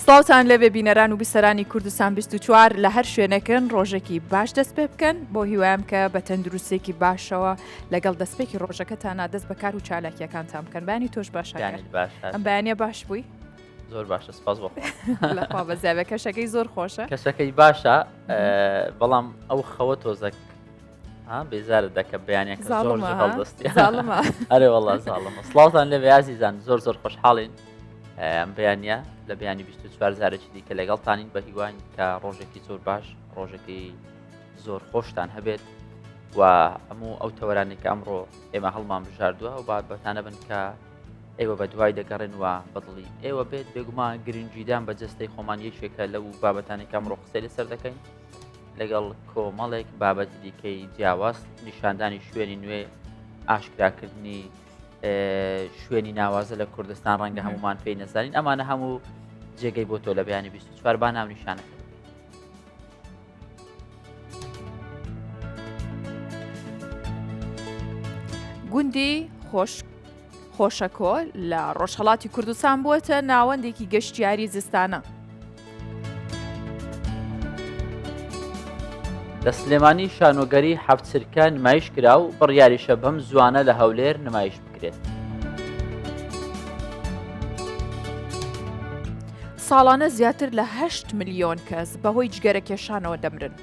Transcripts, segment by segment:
سڵاوتان لێبێ بینەران و بیسەرانی کوردستان 24 لە هەر شوێنێکن ڕۆژێکی باش دەست پێ بکەن بۆ هیوایم کە بە تەندروستێکی باشەوە لەگەڵ دەستپێکی ڕۆژەکەتانە دەست بە کار و چالاکیەکانتان بکەن بانی تۆش باش ئەم بەیانە باش بووی زۆر باشە سپاس بۆ لەخوا بەزیابە کەشەکەی زۆر خۆشە کەشەکەی باشە بەڵام ئەو خەوە تۆزەک بێزارت دەکە بەیانەکە زۆر هەڵدەستی ئەرێ وەڵا زاڵمە سڵاوتان لێ بەیازیزان زۆر زۆر خۆشحاڵین ئەم بەیانە لە بەیانی 24 زارێکی دیکە لەگەڵتانین بە هیوان کە ڕۆژێکی زۆر باش ڕۆژێکی زۆر خۆشتان هەبێت و هەموو ئەو تەوەرانێک کە ئەمڕۆ ئێمە هەڵمان بژاردووە و بابەتانە بن کە ئێوە بە دوای دەگەڕێن و بەدڵی ئێوە بێت بێگومان گرنگیدان بە جەستەی خۆمان یەکێکە لەو بابەتانی کە ئەمڕۆ قسەی لەسەر دەکەین لەگەڵ کۆمەڵێک بابەتی دیکەی جیاواز نیشاندانی شوێنی نوێ ئاشکراکردنی شوێنی ناوازە لە کوردستان ڕەنگە هەمومان پێی نەزانین ئەمانە هەموو جێگەی بۆ تۆ لە بەیانی 24 با ناو نیشانەکە گوندی خۆش خۆشەکۆ لە ڕۆژهەڵاتی کوردستان بووەتە ناوەندێکی گەشتیاری زستانە. لە سلێمانی شانۆگەری حەفت چرکە نمایش کرا و بڕیاریشە بەم زووانە لە هەولێر نمایش بکرێت. ساڵانە زیاتر لە هەشت ملیۆن کەس بەهۆی جگەرەکێشانەوە دەمرن.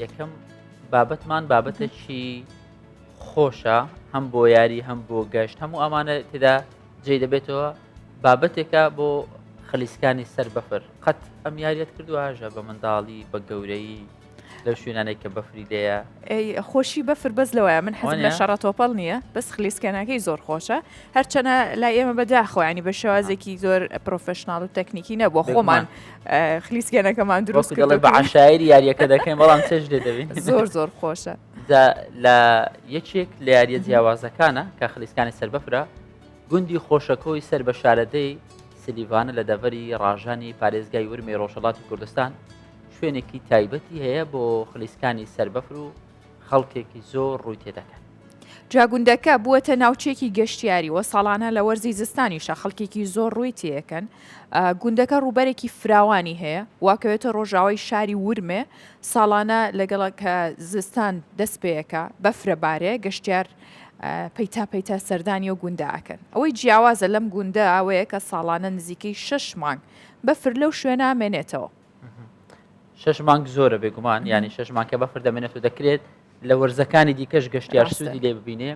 یەکەم بابەتمان بابەتێکی خۆشە هەم بۆ یاری هەم بۆ گەشت هەموو ئەمانە تێدا جێ دەبێتەوە بابەتێکە بۆ خلیسکانی سەر بەفر قەت ئەم یاریت کردو هاژە بە منداڵی بە گەورەی لەو شوێنانەی کە بەفری لێیە. ئەی خۆشی بەفر بەس لەوەیە من حەزم لە شەڕە تۆپەڵ نییە بەس خلیسکەنەکەی زۆر خۆشە هەرچەنە لای ئێمە بەداخەوە ینی بە شێوازێکی زۆر professional و تەکنیکی نەبووە خۆمان خلیسکێنەکەمان دروست دەڵێ بە عشایر یاریەکە دەکەین بەڵام چێژ لێ دەبین زۆر زۆر خۆشە لە یەکێک لە یاریە جیاوازەکانە کە خلیسکانی سەر بەفرە گوندی خۆشەکۆی سەر بە شارەدێی سلیڤانە لە دەڤەری ڕاژانی پارێزگای ورمێ ڕۆژهەڵاتی کوردستان شوێنێکی تایبەتی هەیە بۆ خلیسکانی سەر بەفر و خەڵکێکی زۆر ڕووی تێدەکەن. جا گوندەکە بووەتە ناوچەیەکی گەشتیاری و ساڵانە لە وەرزی زستانیشا خەڵکێکی زۆر ڕووی تێیەکەن. گوندەکە ڕووبەرێکی فراوانی هەیە و ئەکەوێتە ڕۆژاوای شاری ورمێ، ساڵانە لەگەڵ کە زستان دەست پێیەکا بەفرە بارێ گەشتیار پەیتا پەیتا سەردانی ئەو گوندە ئەکەن. ئەوەی جیاوازە لەم گوندە ئەوەیە کە ساڵانە نزیکەی شەش مانگ بەفر لەو شوێنە ئەمێنێتەوە. شەش مانگ زۆرە بێگومان ینی شەش مانگ کە بەفر دەمێنێت و دەکرێت لە وەرزەکانی دیکەش گەشتیار سوودی لێ ببینێ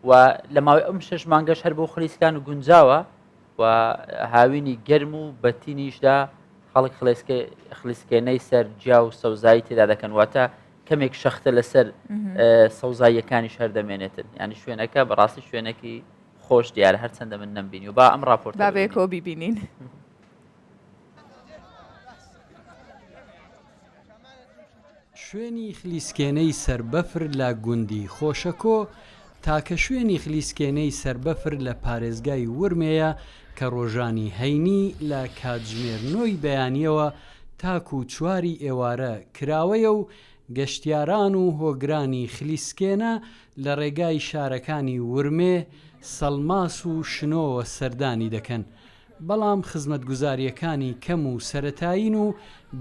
و لە ماوەی ئەم شەش مانگەش هەر بۆ خلیسکان و گونجاوە و هاوینی گەرم و بەتینیشدا خەڵک خلیسکێنەی سەر جیا و سەوزایی تێدا دەکەن واتە کەمێک شەختە لەسەر سەوزاییەکانیش هەر دەمێنێتن ینی شوێنەکە بەڕاستی شوێنێکی خۆش دیارە هەرچەندە من نەمبینی و با ئەم راپۆرت با بەیەکەوە بیبینین. شوێنی خلیسکێنەی سەر بەفر لە گوندی خۆشەکۆ تاکە شوێنی خلیسکێنەی سەر بەفر لە پارێزگای ورمێیە کە ڕۆژانی هەینی لە کاتژمێر نۆی بەیانییەوە تاکوو چواری ئێوارە کراوەیە و گەشتیاران و هۆگرانی خلیسکێنە لە ڕێگای شارەکانی ورمێ، سەڵماس و شنۆوە سەردانی دەکەن. بەڵام خزمەتگوزارییەکانی کەم و سەرەتایین و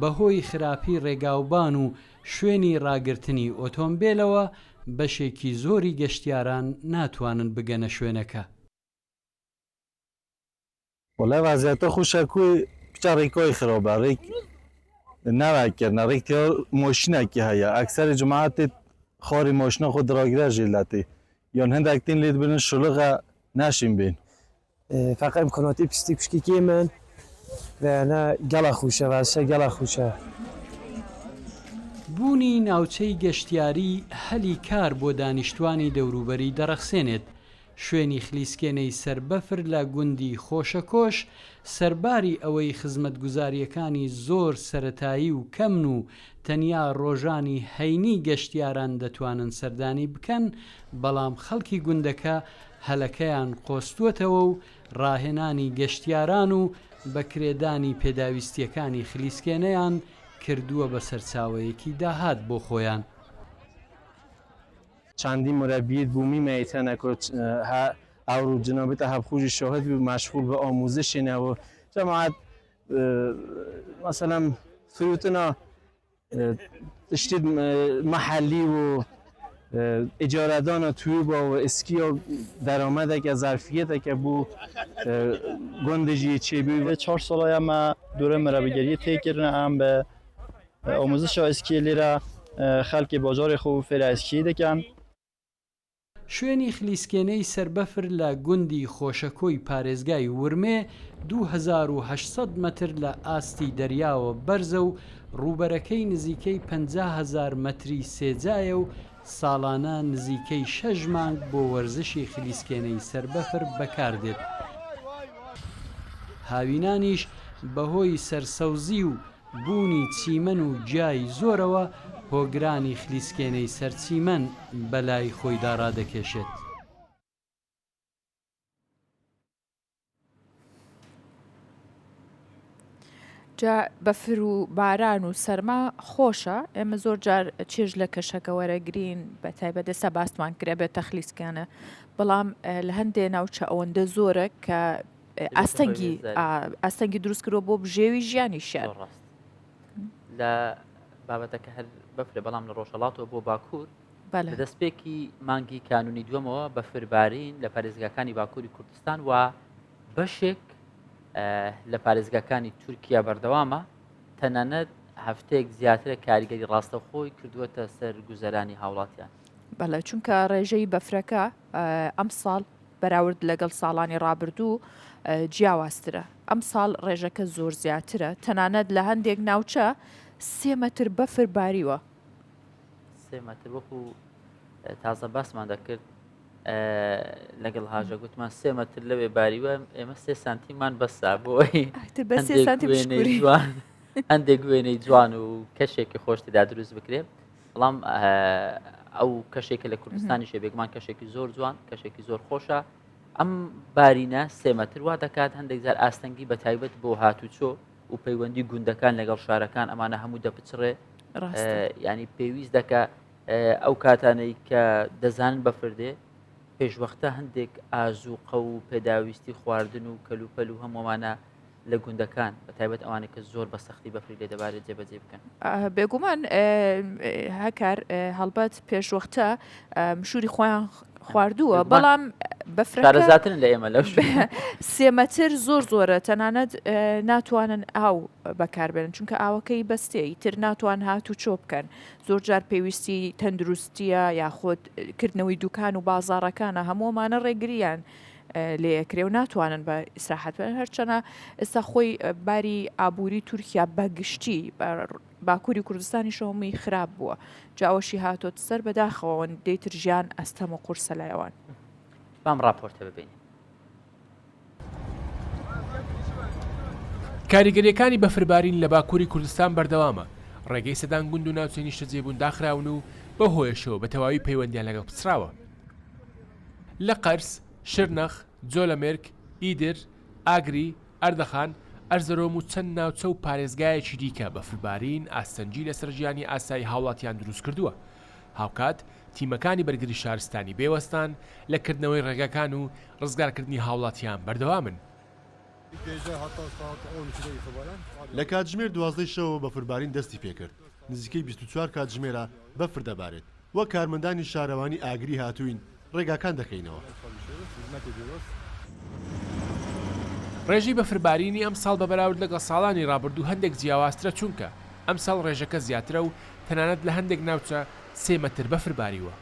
بەهۆی خراپی ڕێگاوبان و شوێنی ڕاگرتنی ئۆتۆمبێلەوە بەشێکی زۆری گەشتیاران ناتوانن بگەنە شوێنەکە. وەڵای وەزیەتە خوشە کوی پچە ڕیکای خرابە ڕیک نەوەکردنە ڕیک تیا ماشینەکی هەیە ئەکسەری جماعەتی خاری ماشینە خۆ دراگرە ژیلەتی یان هەندێک تین لێت بنن شلغە ناشین بین. فەقە ئیمکاناتی پستی کوشکی کێمن ڤەیانە گەڵە خوشە ڤەزشە گەڵە خوشە. بوونی ناوچەی گەشتیاری هەلی کار بۆ دانیشتوانی دەوروبەری دەڕەخسێنێت، شوێنی خلیسکێنەی سەر بەفر لە گوندی خۆشەکۆش سەرباری ئەوەی خزمەتگوزارییەکانی زۆر سەرەتایی و کەمن و تەنیا ڕۆژانی هەینی گەشتیاران دەتوانن سەردانی بکەن، بەڵام خەڵکی گوندەکە هەلەکەیان قۆستووەتەوە و ڕاهێنانی گەشتیاران و بەکرێدانی پێداویستییەکانی خلیسکێنەیان. کردووە بە سەرچاوەیەکی داهات بۆ خۆیان. چەندین مربیت بوومی مەیتەنە کۆ هە ئەو جنابت هەبخوژی شاهد بی مشغول به آموزش نه و جماعت مثلا فروتنا تشتید محلی و اجاره توی با و اسکی و درآمد که ظرفیت که بو گندجی چه بی چهار سالای ما دوره مربیگری طی کردن ام به آموزش اسکی لیرە خەلکی باجاری خو فێرە اسکی دەکەن. شوێنی خلیسکێنەی سەربەفر لە گوندی خۆشەکۆی پارێزگای ورمێ 2800 مەتر لە ئاستی دەریاوە بەرزە و ڕووبەرەکەی نزیکەی 50 هەزار مەتری سێجایە و ساڵانە نزیکەی شەش مانگ بۆ وەرزشی خلیسکێنەی سەربەفر بەکاردێت. هاوینانیش بەهۆی سەرسەوزی و بوونی چیمەن و گیای زۆرەوە هۆگرانی خلیسکێنەی سەر چیمەن بەلای خۆیدا ڕادەکێشێت. جا بەفر و باران و سەرما خۆشە ئێمە زۆر جار چێژ لە کەشەکە وەرەگرین بە تایبەت ئێستا باستمان کرا بێت تەخلیسکانە بەڵام لە هەندێ ناوچە ئەوەندە زۆرە کە ئاستەنگی ئاستەنگی دروست کردوە بۆ بژێوی ژیانیشیان. زۆر ڕاست لە بابەتەکە هەر بەفرە بەڵام لە ڕۆژهەڵاتەوە بۆ باکوور لە دەستپێکی مانگی کانونی دووەمەوە بەفربارین لە پارێزگاکانی باکووری کوردستان و بەشێک لە پارێزگاکانی تورکیا بەردەوامە تەنانەت هەفتەیەک زیاترە کاریگەری ڕاستەوخۆی کردووەتە سەر گوزەرانی هاوڵاتیان. بەڵێ چونکە ڕێژەی بەفرەکە ئەمساڵ بەراورد لەگەڵ ساڵانی ڕابردوو جیاوازترە، ئەمساڵ ڕێژەکە زۆر زیاترە، تەنانەت لە هەندێک ناوچە سێ مەتر بەفر باریوە. سێ مەتر وەکو تازە باسمان دەکرد لەگەڵ هاژە گوتمان سێ مەتر لەوێ باریوە ئێمە سێ سانتیمان بەسا بۆی جوان هەندێک وێنەی جوان و کەشێکی خۆش تێدا دروست بکرێت بەڵام ئەو کەشێکە لە کوردستانیشە بێگومان کەشێکی زۆر جوان کەشێکی زۆر خۆشە ئەم بارینە سێمەتر وا دەکات هەندێک جار ئاستەنگی بە تایبەت بۆ هاتوچۆ و پەیوەندی گوندەکان لەگەڵ شارەکان ئەمانە هەموو دەپچڕێ ینی پێویست دەکە ئەو کاتانەی کە دەزانن بەفردێ پێشوەختە هەندێک ئازووقە و پێداویستی خواردن و کەلوپەل و هەمووانە لە گوندەکان بە تایبەت ئەوانەی کە زۆر بە سەختی بەفری لێ دەبارێت جێبەجێ بکەن. بێگومان هەکار هەڵبەت پێشوەختە مشوری خۆیان خواردووە بەڵام بەفرەکە شارەزاترن لە ئێمە لەو شوێنە. سێ مەتر زۆر زۆرە تەنانەت ناتوانن ئاو بەکاربێنن چونکە ئاوەکەی بەستێ ئیتر ناتوان هات و چۆ بکەن زۆر جار پێویستی تەندروستیە یاخود کردنەوەی دوکان و بازاڕەکانە هەموومانە ڕێگریان لێ ئەکرێ و ناتوانن بە ئیسراحەت بن هەرچەنە ئێستا خۆی باری ئابووری تورکیا بە گشتی باکووری کوردستانی شەومی خراپ بووە جاوەشی هاتۆت سەر بەداخەوە دەیتر ژیان ئەستەم و قورسە لایەوان. بام ڕاپۆرتە ببینین. کاریگەرییەکانی بەفربارین لە باکووری کوردستان بەردەوامە، ڕێگەی سەدان گوند و ناوچەی نیشتەجێبوون داخراون و بەو هۆیەشەوە بە تەواوی پەیوەندییان لەگەڵ پچڕاوە. لە قەرس، شرنەخ، جۆلەمێرگ، ئیدر، ئاگری، ئەردەخان، ئەرزەرۆم و چەند ناوچە و پارێزگایەکی دیکە بەفربارین ئاستەنگی لەسەر ژیانی ئاسایی هاوڵاتیان دروستکردووە. هاوکات تیمەکانی بەرگری شارستانی بێ وەستان لە کردنەوەی ڕێگاکان و ڕزگارکردنی هاوڵاتیان بەردەوامن. لە کاتژمێر دوازدەی شەوەوە بەفربارین دەستی پێکرد، نزیکەی 24 کاتژمێرە بەفر دەبارێت، وەک کارمەندانی شارەوانی ئاگری هاتووین ڕێگاکان دەکەینەوە. ڕێژەی بەفربارینی ئەمساڵ بە بەراورد لەگەڵ ساڵانی ڕابردوو هەندێک جیاوازترە چونکە ئەمساڵ ڕێژەکە زیاترە و تەنانەت لە هەندێک ناوچە سێ مەتر بەفر باریوە.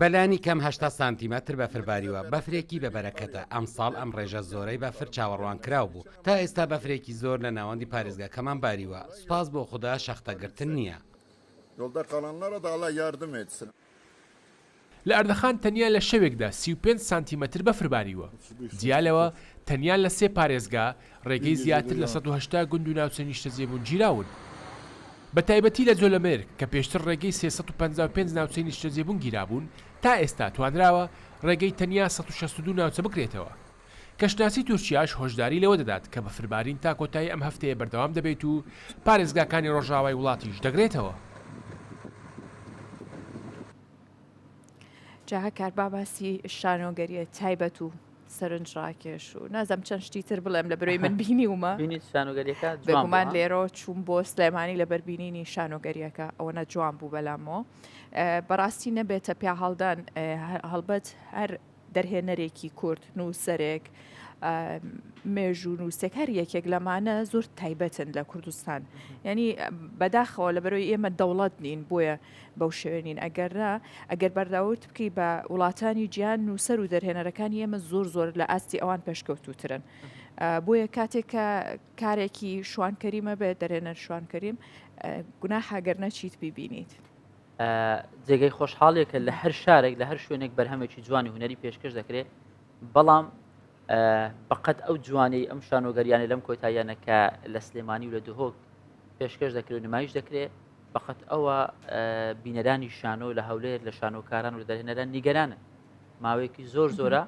بەلانی کەم 80 سانتیمەتر بەفر باریوە، بەفرێکی بە بەرەکەتە، ئەمساڵ ئەم ڕێژە زۆرەی بەفر چاوەڕوانکراو بوو، تا ئێستا بەفرێکی زۆر لە ناوەندی پارێزگاکەمان باریوە، سوپاس بۆ خودا شەختەگرتن نییە. لە ئەردەخان تەنیا لە شەوێکدا 35 سانتیمەتر بەفر باریوە. جیا لەوە، تەنیا لە سێ پارێزگا، ڕێگەی زیاتر لە 180 گوند و ناوچەی نیشتەجێبوون گیراون. بەتایبەتی لە جۆلەمێرگ کە پێشتر ڕێگەی 355 ناوچەی نیشتەجێبوون گیرابوون، تا ئێستا توانراوە ڕێگەی تەنیا 162 ناوچە بکرێتەوە. کەشناسی تورکیاش هۆشداری لەوە دەدات کە بەفربارین تا کۆتایی ئەم هەفتەیە بەردەوام دەبێت و پارێزگاکانی ڕۆژئاوای وڵاتیش دەگرێتەوە. جا هەکار با باسی شانۆگەریە تایبەت و سەرنج ڕاکێش و نازم چەند شتی تر بڵێم لە برۆی من بینیومە بینیت شانۆگەریەکە جوان بوو، بێگومان ها؟ لێرەوە چووم بۆ سلێمانی لەبەر بینینی شانۆگەریەکە ئەوەنە جوان بوو بەلامەوە بەڕاستی نەبێتە پیاهەڵدان هەڵبەت هەر دەرهێنەرێکی کورد، نووسەرێک، مێژوونووسێک هەر یەکێک لەمانە زۆر تایبەتن لە کوردستان. یعنی بەداخەوە لە بەرەوەی ئێمە دەوڵەت نین بۆیە بەو شێوە نین ئەگەر نا ئەگەر بەرداورد بکەی بە وڵاتانی جیان نووسەر و دەرهێنەرەکانی ئێمە زۆر زۆر لە ئاستی ئەوان پێشکەوتووترن. بۆیە کاتێک کە کارێکی شوان کەریمە بێت دەرهێنەر شوان کەریم گوناحە گەر نەچیت بیبینیت. جێگەی خۆشحاڵیە کە لە هەر شارێک لە هەر شوێنێک بەرهەمێکی جوانی هونەری پێشکەش دەکرێت بەڵام بەقەت ئەو جوانەی ئەم شانۆگەریانە لەم کۆتاییانە کە لە سلێمانی و لە دهۆک پێشکەش دەکرێت و نمایش دەکرێت بەقەت ئەوە بینەرانی شانۆ لە هەولێر لە شانۆکاران و دەرهێنەران نیگەرانن ماوەیەکی زۆر زۆرە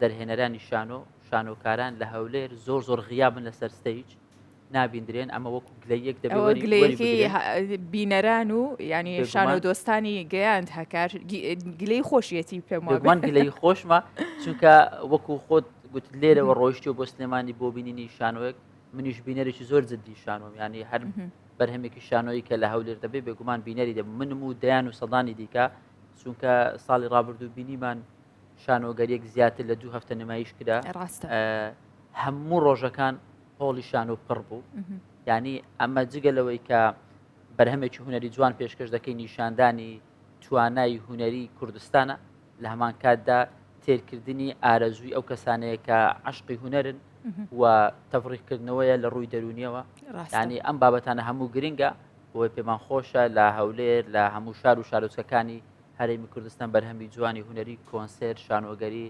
دەرهێنەرانی شانۆ شانۆکاران لە هەولێر زۆر زۆر غیابن لەسەر stage نابیندرێن ئەمە وەکو گلەیەک دەبێ ئەوە گلەیەکی بینەران و ینی شانۆ دۆستانی گەیاند هەکار گلەی خۆشیەتی پێم وان گلەی خۆشمە چونکە وەکو خۆت گوت لێرەوە ڕۆیشتوە بۆ سلێمانی بۆ بینینی شانۆیەک منیش بینەرێکی زۆر جدی شانۆم ینی هەر بەرهەمێکی شانۆیی کە لە هەولێر دەبێ بێگومان بینەری دەبم منم و دەیان و سەدانی دیکە چونکە ساڵی ڕابردوو بینیمان شانۆگەریەک زیاتر لە دوو هەفتە نمایش کرا ڕاستە هەموو ڕۆژەکان هۆڵی شانۆ پڕ بوو یعنی ئەمە جگە لەوەی کە بەرهەمێکی هونەری جوان پێشکەش دەکەی نیشاندانی توانای هونەری کوردستانە لە هەمان کاتدا تێرکردنی ئارەزووی ئەو کەسانەیە کە عشقی هونەرن و تەڤڕیکردنەوەیە لە ڕووی دەرونیەوە ینی ئەم بابەتانە هەموو گرنگە بۆی پێمان خۆشە لە هەولێر لە هەموو شار و شارۆچکەکانی هەرێمی کوردستان بەرهەمی جوانی هونەری کۆنسێرت شانۆگەری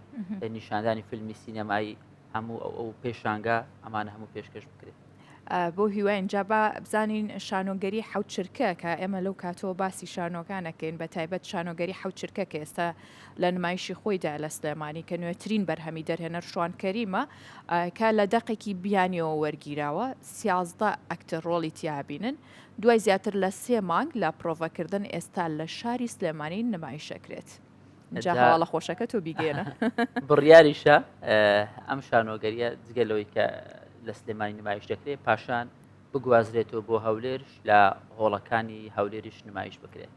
نیشاندانی فیلمی سینەمایی هەموو ئەو ئەو پێشانگا ئەمانە هەموو پێشکەش بکرێت. بۆ هیواین جا با بزانین شانۆگەری حەوت چرکە کە ئێمە لەو کاتەوە باسی شانۆکان ئەکەین بە تایبەت شانۆگەری حەوت چرکە کە ئێستا لە نمایشی خۆیدا لە سلێمانی کە نوێترین بەرهەمی دەرهێنەر شوان کەریمە کە لە دەقێکی بیانیەوە وەرگیراوە 13 ئەکتەر ڕۆڵی تیا بینن دوای زیاتر لە سێ مانگ لە پرۆڤەکردن ئێستا لە شاری سلێمانی نمایشەکرێت. جا هەواڵە خۆشەکە تۆ بیگەێنە. بڕیاریشە ئەم شانۆگەریە جگە لەوەی کە لە سلێمانی نمایش دەکرێت پاشان بگوازرێتەوە بۆ هەولێرش لە هۆڵەکانی هەولێریش نمایش بکرێت.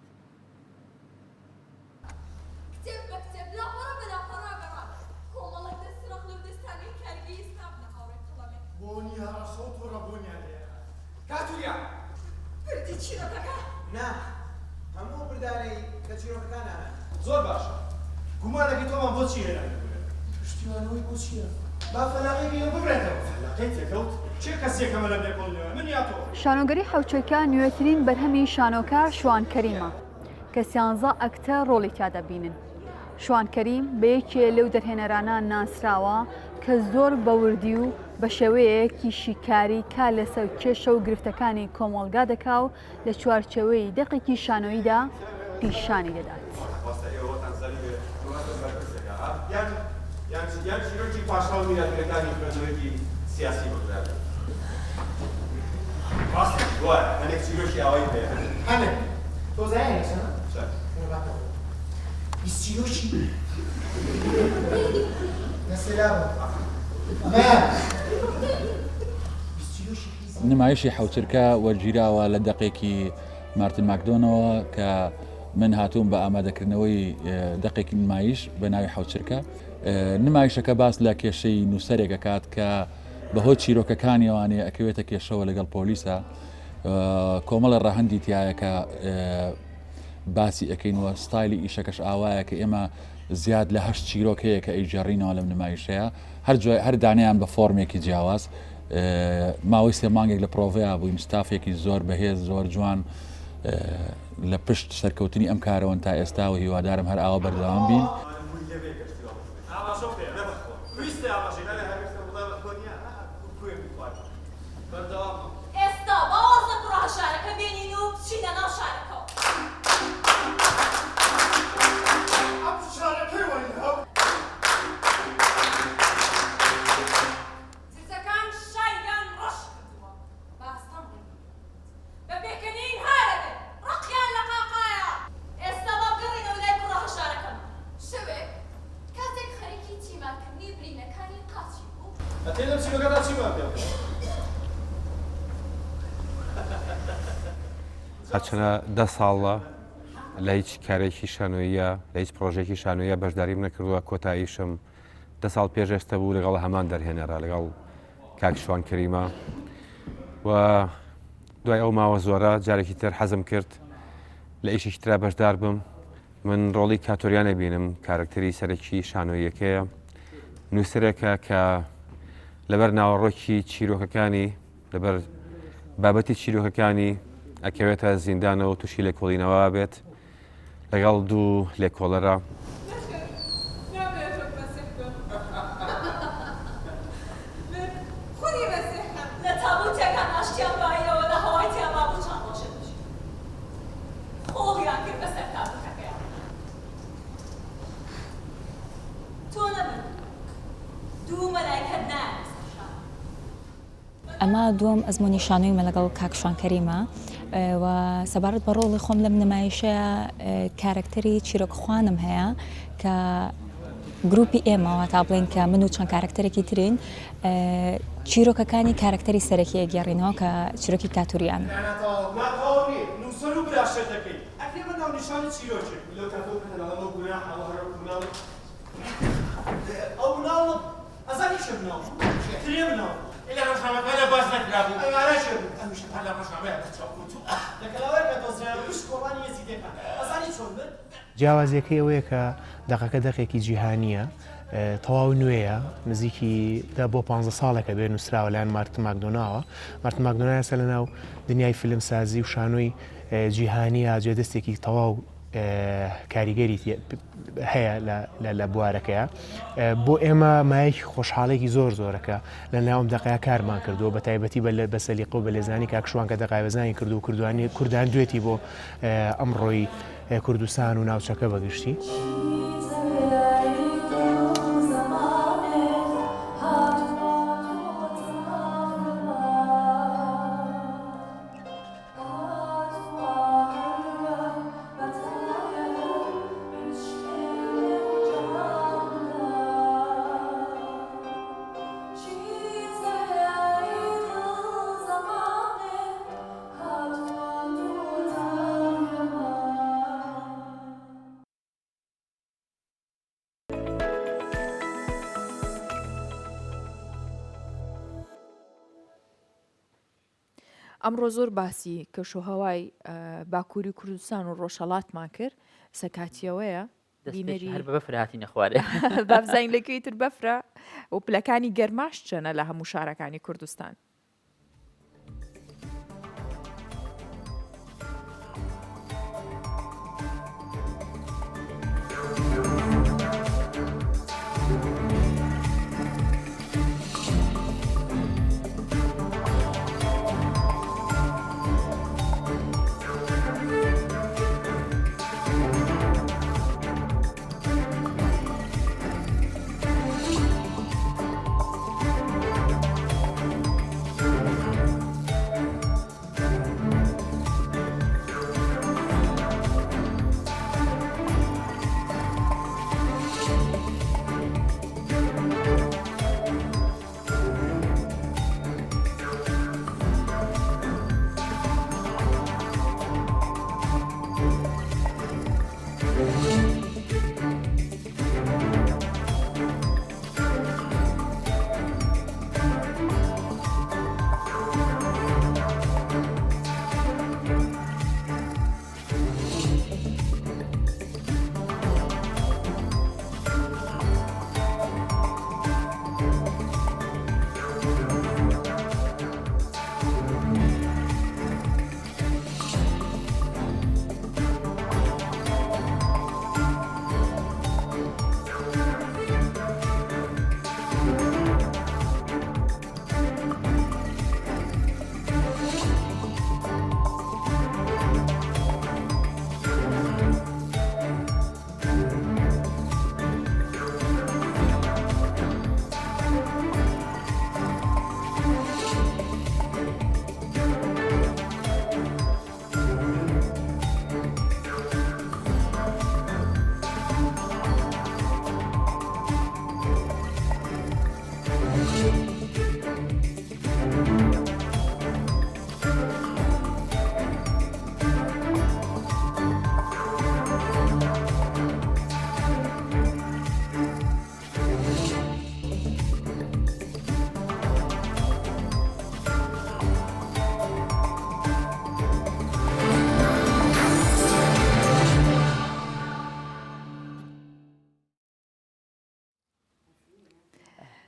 کتێب بە کتێب، لاپەڕە بە لاپەڕە گەڕام. کۆمەڵێک دەستڕەق لەو دەستانەی کارگەیست نابنە هاوڕێی قەڵەمێک. بۆنی هەڕەشە و توڕەبوونیان لێ ئەهات. کاتوریا! پردی چیرۆکەکە؟ نا، هەموو ئەو پردانەی لە چیرۆکەکانا هەن. زۆر باشە. گومانەکەی تۆمان بۆ چی هێناوی بۆ ئێرە؟ پشتیوانەوەی بۆ چییە؟ با فەلاقەی لێ ببرێتەوە. فەلاقەی تێکەوت؟ کێ کەس یەکەمە لەم لێکۆڵینەوە، من یا تۆ؟ شانۆگەری حەوچەکە نوێترین بەرهەمی شانۆکار شوان کەریمە کە سیانزە ئەکتەر ڕۆڵی تیا دەبینن. شوان کەریم بە یەکێ لەو دەرهێنەرانە ناسراوە کە زۆر بە وردی و بە شێوەیەکی شیکاری کار لەسەر کێشە و گرفتەکانی کۆمەڵگا دەکا و لە چوارچێوەی دەقێکی شانۆییدا پیشانی دەدات. نمایشی حەوچرکە وەرگیراوە لە دەقێکی مارتن ماکدۆنەوە کە من هاتووم بە ئامادەکردنەوەی دەقێکی نمایش بە ناوی حەوچرکە نمایشەکە باس لە کێشەی نووسەرێک ئەکات کە بەهۆی چیرۆکەکانیەوانێ ئەکەوێتە کێشەوە لەگەڵ پۆلیسە کۆمەڵە ڕەهەندی تایە کە باسی ئەەکەین و ستایلی ئیشەکەش ئاوایە کە ئێمە زیاد لە هەشت چیرۆک هەیە کە ئەیگێڕینەوە لەم نمایشەیە هەر جۆ هەر دانەیان بە فۆرمێکی جیاواز ماوەی سێ مانگێک لە پرۆڤەیا بووین ستافێکی زۆر بەهێز زۆر جوان لە پشت سەرکەوتنی ئەم کارەوەن تا ئێستا و هیوادارم هەر ئاوا بەردەوام بین. ئێستا با واز لە کوڕە هەژارەکە بێنین و بچینە ناو شارەکەوە. ئەم شارە کەی وای لێهات؟ هەرچەنە دە ساڵە لە هیچ کارێکی شانۆییە لە هیچ پرۆژێکی شانۆیە بەشداریم نەکردووە کۆتاییشم دە ساڵ پێش ئێستا بوو لەگەڵ هەمان دەرهێنەرە لەگەڵ کاک شوان کەریمە و دوای ئەو ماوە زۆرە جارێکی تر حەزم کرد لە ئیشێکی ترا بەشدار بم من ڕۆڵی کاتۆریان ئەبینم، کارەکتەری سەرەکی شانۆییەکەیە، نووسەرێکە کە لەبەر ناوەڕۆکی چیرۆکەکانی لەبەر بابەتی چیرۆکەکانی ئەکەوێتە زیندانەوە تووشی لێکۆڵینەوە بێت لەگەڵ دوو لێکۆڵەرە. خۆڵیان کرد بەسەر تابوتەکەیا. تۆ نەمر دوو مەلایکەت نایەنە سەر شانم. ئەمە دووەم ئەزموونی شانۆیمە لەگەڵ کاک شوان کەریمە و سەبارەت بە ڕۆڵی خۆم لەم نمایشەیە کارەکتەری چیرۆکخوانم هەیە کە گروپی ئێمە واتا بڵێین کە من و چەند کارەکتەرێکی ترین چیرۆکەکانی کارەکتەری سەرەکی ئەگێڕینەوە کە چیرۆکی کاتوریان. جیاوازیەکەی ئەوەیە کە دەقەکە دەقێکی جیهانییە، تەواو نوێیە، نزیکی دە بۆ پانزە ساڵێکە بێ نووسراوە لایەن مارتن ماکدۆناوە. مارتن ماکدۆنا ئێستا لەناو دنیای فیلمسازی و شانۆی جیهانییە جێدەستێکی تەواو کاریگەری هەیە لە بوارەکەیە. بۆ ئێمە مایەکی خۆشحاڵێکی زۆر زۆرەکە لە ناوم دەقەیە کارمان کردووە بە تایبەتی بە سەلیقە و بە لێزانی کاک شوان کە دەقاوێزانی کردو و کردوانی کوردان دوێتی بۆ ئەمڕۆی کوردستان و ناوچەکە بە گشتی. ئەمڕۆ زۆر باسی کەشوهەوای باکووری کوردستان و ڕۆژهەڵاتمان کرد سەکاتیەوەیە بینەری هەر بە بەفر هاتینە خوارێ بابزانین لەکوێی تر بەفرە و پلەکانی گەرماش چەنە لە هەموو شارەکانی کوردستان.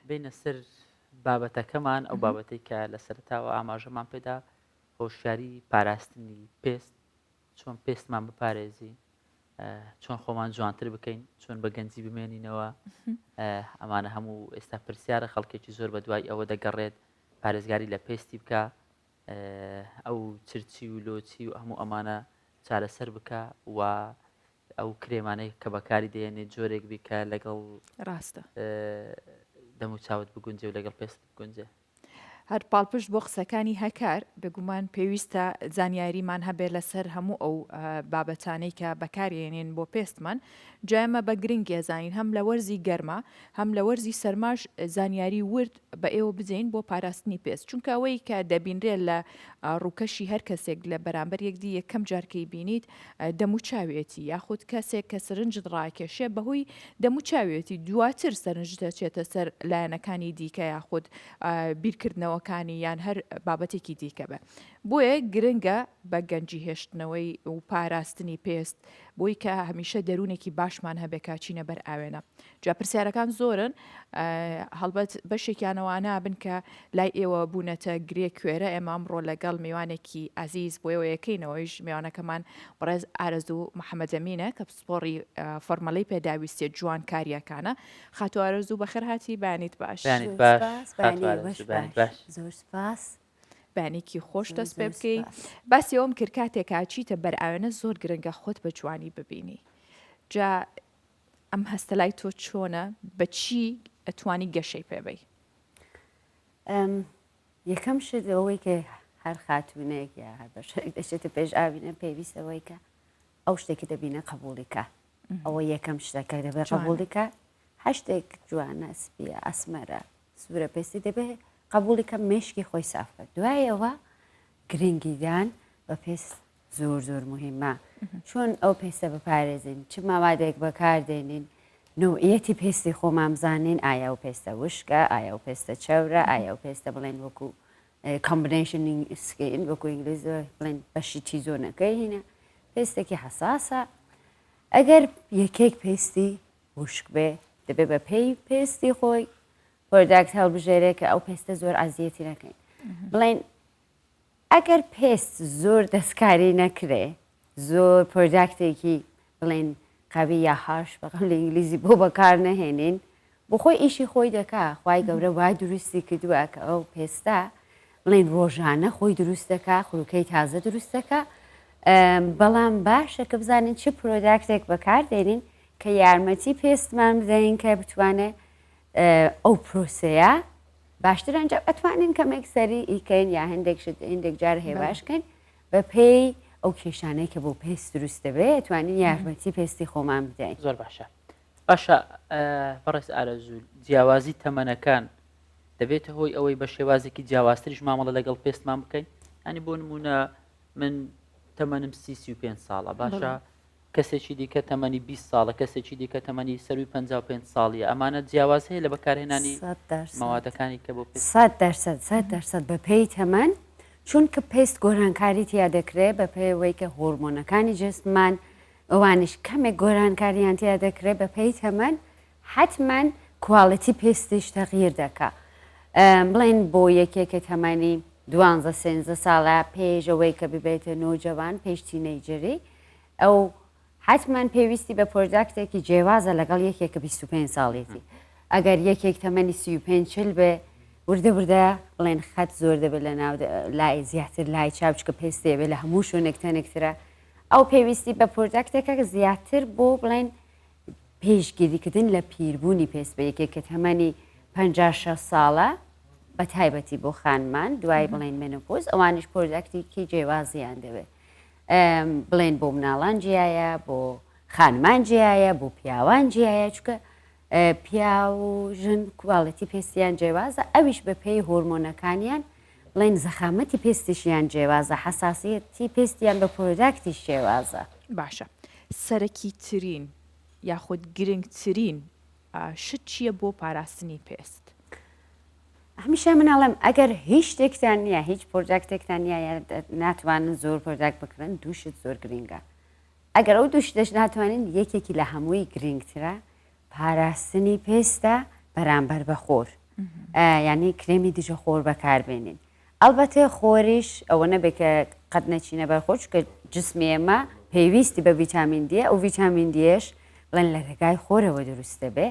بینە سەر بابەتەکەمان ئەو بابەتەی کە لە سەرتاوە ئاماژەمان پێدا هۆشیاری پاراستنی پێست چۆن پێستمان بپارێزین چۆن خۆمان جوانتر بکەین چۆن بە گەنجی بمێنینەوە ئەمانە هەموو ئێستا پرسیارە خەڵکێکی زۆر بە دوای ئەوە دەگەڕێت پارێزگاری لە پێستی بکە ئەو چرچی و لۆچی و هەموو ئەمانە چارەسەر بکە و ئەو کرێمانەی کە بەکاری دێنێت جۆرێک بی کە لەگەڵ ڕاستە دەموچاوت بگونجێ و لەگەڵ پێست بگونجێ. هەر پاڵپشت بۆ قسەکانی هەکار، بێگومان پێویستە زانیاریمان هەبێت لەسەر هەموو ئەو بابەتانەی کە بەکارێنین بۆ پێستمان، جا ئێمە بە گرنگ ئەزانین هەم لە وەرزی گەرما هەم لە وەرزی سەرماش زانیاری ورد بە ئێوە بدەین بۆ پاراستنی پێست، چونکە ئەوەی کە دەبینرێت لە ڕووکەشی هەر کەسێک لە بەرامبەر یەکدی یەکەم جار کەی بینیت دەموچاوێتی یاخود کەسێک کە سەرنجت ڕاکێشێ بەهۆی دەموچاوێتی دواتر سەرنجت دەچێتە سەر لایەنەکانی دیکە یاخود بیرکردنەوەکانی یان هەر بابەتێکی دیکە بێ بۆیە گرنگە بە گەنجی هێشتنەوەی و پاراستنی پێست بۆی کە هەمیشە دەروونێکی باشمان هەبێ کە چینە بەر ئاوێنە جا پرسیارەکان زۆرن هەڵبەت بەشێکیان ئەوانە بن کە لای ئێوە بوونەتە گرێ کوێرە ئێمە ئەمڕۆ لەگەڵ میوانێکی ئازیز بۆ ئێوە یەکەینەوەیش میوانەکەمان بەڕێز ئارەزوو محەمەدەمینە کە پسپۆڕی فۆرمەلەی پێداویستیە جوانکارییەکانە خاتوو ئارەزوو بەخێر هاتی بەیانیت باش. بەیانیت باش خاتوو ئارەزوو بەیانیت باش. زۆر سپاس. بەیانێکی خۆش دەست پێ بکەی باسی ئەوم کرد کاتێک ئاچیتە بەر ئاوێنە زۆر گرنگە خۆت بە جوانی ببینی جا ئەم هەستە لای تۆ چۆنە بە چی ئەتوانی گەشەی پێ بەی؟ یەکەم شت ئەوەی کە هەر خاتوونێک یا هەر بەشێک دەچێتە پێش ئاوینە پێویست ئەوەی کە ئەو شتێکی دەبینە قبوڵی کە ئەوە یەکەم شتەکە دەبێت قبوڵی کە هەر شتێک جوانە سپیە ئەسمەرە سوورە پێستی دەبێت قبوڵی کە مێشکی خۆی سافکە دوایەوە گرنگیدان بە پێست زۆر زۆر موهیمە چۆن ئەو پێستە بپارێزین چ ماوادێک بەکار دێنین نوعیەتی پێستی خۆمان بزانین ئایا و پێستە وشکە ئایا و پێستە چەورە ئایا و پێستە بڵێن وەکو combination skin وەکو ئینگلیز بڵێن بەشی T zone ەکەی هینە پێستێکی حەساسە ئەگەر یەکێک پێستی وشک بێ دەبێ بە پێی پێستی خۆی product هەڵبژێرێ کە ئەو پێستە زۆر ئازیەتی نەکەین بڵێن ئەگەر پێست زۆر دەستکاری نەکرێ زۆر product ێکی بڵێن قوی یا harsh بە قەولی ئینگلیزی بۆ بەکار نەهێنین بۆ خۆی ئیشی خۆی دەکا خوای گەورە وای دروستی کردووە کە ئەو پێستە بڵێن ڕۆژانە خۆی دروست دەکا خروکەی تازە دروست دەکا بەڵام باشە کە بزانین چ product ێک بەکار دێنین کە یارمەتی پێستمان بدەین کە بتوانێت ئەو پرۆسەیە باشتر ئەنجام ئەتوانین کەمێک سەری ئیکەین یا هەندێک شت هەندێک جار هێواش کەین بە پێی ئەو کێشانەی کە بۆ پێست دروست دەبێت ئەتوانین یارمەتی پێستی خۆمان بدەین. زۆر باشە باشە بەڕێز ئارەزوو جیاوازی تەمەنەکان دەبێتە هۆی ئەوەی بە شێوازێکی جیاوازتریش مامەڵە لەگەڵ پێستمان بکەین ینی بۆ نمونە من تەمەنم 35 ساڵە باشە کەسێکی دیکە تەمەنی 20 ساڵە کەسێکی دیکە تەمەنی سەروی 55 ساڵیە ئەمانە جیاواز هەیە لە بەکارهێنانی مەوادەکانی کە بۆ پێست 100% 100% بە پێی تەمەن چونکە پێست گۆرانکاری تیا دەکرێت بە پێی ئەوەی کە هۆرمۆنەکانی جەستمان ئەوانیش کەمێک گۆرانکاریان تیا دەکرێت بە پێی تەمەن حەتمەن quality پێستیش تەغیر دەکا بڵێن بۆ یەکێک کە تەمەنی دوانزە سێنزە ساڵە پێش ئەوەی کە ببێتە نۆجەوان پێش teenager ی ئەو حەتمەن پێویستی بە product ێکی جیاوازە لەگەڵ یەکێک کە 25 ساڵێتی ئەگەر یەکێک تەمەنی 35 چل بێ وردە وردە بڵێن خەت زۆر دەبێت لە ناو لای زیاتر لای چاو چکە پێستێ بێ لە هەموو شوێنێک تەنکترە ئەو پێویستی بە product ێکە زیاتر بۆ بڵێن پێشگیریکردن لە پیربوونی پێست بە یەکێک کە تەمەنی 50 شەست ساڵە بە تایبەتی بۆ خانمان دوای بڵێن menopause ئەوانیش product ێکی جیاوازیان دەوێت بڵێن بۆ مناڵان جیایە بۆ خانمان جیایە بۆ پیاوان جیایە چکە پیاو و ژن quality پێستیان جیاوازە ئەویش بە پێی هۆرمۆنەکانیان بڵێن زەخامەتی پێستیشیان جیاوازە حەساسیەتی پێستیان بە product یش جیاوازە. باشە سەرەکی ترین یاخود گرنگترین شت چیە بۆ پاراستنی پێست؟ هەمیشە من ئەڵێم ئەگەر هیچ شتێکتان نییە هیچ product ێکتان نییە یا ناتوانن زۆر product بکڕن دوو شت زۆر گرینگە ئەگەر ئەو دوو شتەش ناتوانین یەکێکی لە هەمووی گرینگترە پاراستنی پێستە بەرامبەر بە خۆر. یعنی کرێمی دژە خۆر بەکاربێنین ئەڵبەتە خۆریش ئەوە نەبێ کە قەت نەچینە بەر خۆر چونکە جسمی ئێمە پێویستی بە ڤیتامین دیە ئەو ڤیتامین دیەش بڵێن لە ڕێگای خۆرەوە دروست دەبێ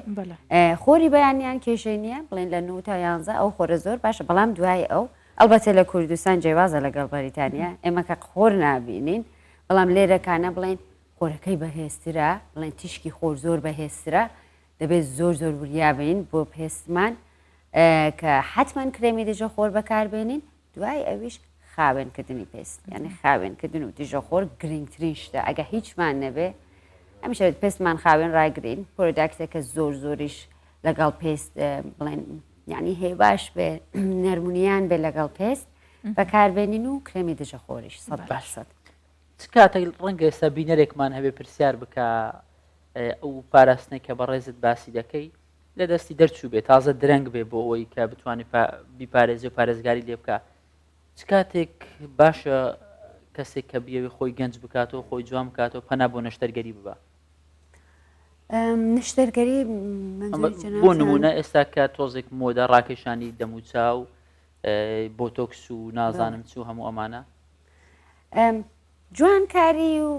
خۆری بەیانیان کێشەی نییە بڵێن لە 9 تا یانزە ئەو خۆرە زۆر باشە بەڵام دوای ئەو ئەڵبەتە لە کوردستان جیاوازە لەگەڵ بەریتانیا ئێمە کە خۆر نابینین بەڵام لێرەکانە بڵێن خۆرەکەی بەهێزترە بڵێن تیشکی خۆر زۆر بەهێزترە دەبێت زۆر زۆر وریا بین بۆ پێستمان کە حتمما کرێمی دژە خۆر بەکاربێنین دوای ئەویش خاوێنکردنی پێست یعنی خاوێنکردن و دژە خۆر گرنگترین شتە ئەگە هیچمان نەبێ هەمیشە پێستمان خاوێن ڕاگرین product ێکە زۆر زۆریش لەگەڵ پێست بڵێن یعنی هێواش بێ نەرمونیان بێ لەگەڵ پێست بەکاربێنین و کرێمی دژە خۆریش سەد باشەت چ کاتێک ڕەنگە ئێستا بینەرێکمان هەبێ پرسیار بکە ئەو پاراستنەی کە بەڕێزت باسی دەکەی لە دەستی دەرچوو بێ تازە درەنگ بێ بۆ ئەوەی کە بتوانێت بیپارێزی و پارێزگاری لێ بکە چ کاتێک باشە کەسێک کە بیەوێ خۆی گەنج بکاتەوە خۆی جوان بکاتەوە پەنا بۆ نەشتەرگەری ببا نەشتەرگەری بۆ نمونە ئێستا کە تۆزێک مۆدە ڕاکێشانی دەموچاو بۆتۆکس و نازانم چ و هەموو ئەمانە جوانکاری و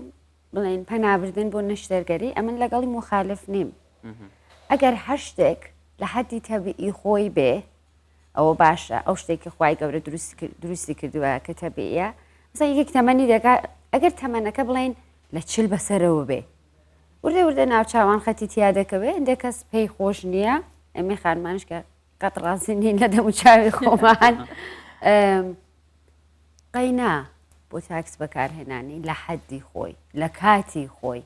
بڵێن پەنابردن بۆ نەشتەرگەری ئەمن لەگەڵی موخالف نیم ئەگەر هەر شتێک لە حەدی تەبیعی خۆی بێ ئەوە باشە ئەو شتێکی خوای گەورە دروستی کردووە کە تەبیعە مثلا یەکێک تەمەنی دەکا ئەگەر تەمەنەکە بڵێن لە چل بەسەرەوە بێ وردە وردە ناوچاوان خەتی تیا دەکەوێ هەندێک کەس پێی خۆش نییە ئەمێ خانمانش کە قەت ڕازی نین لە دەموچاوی خۆمان قەینا بۆتاکس بەکارهێنانی لە حەدی خۆی لە کاتی خۆی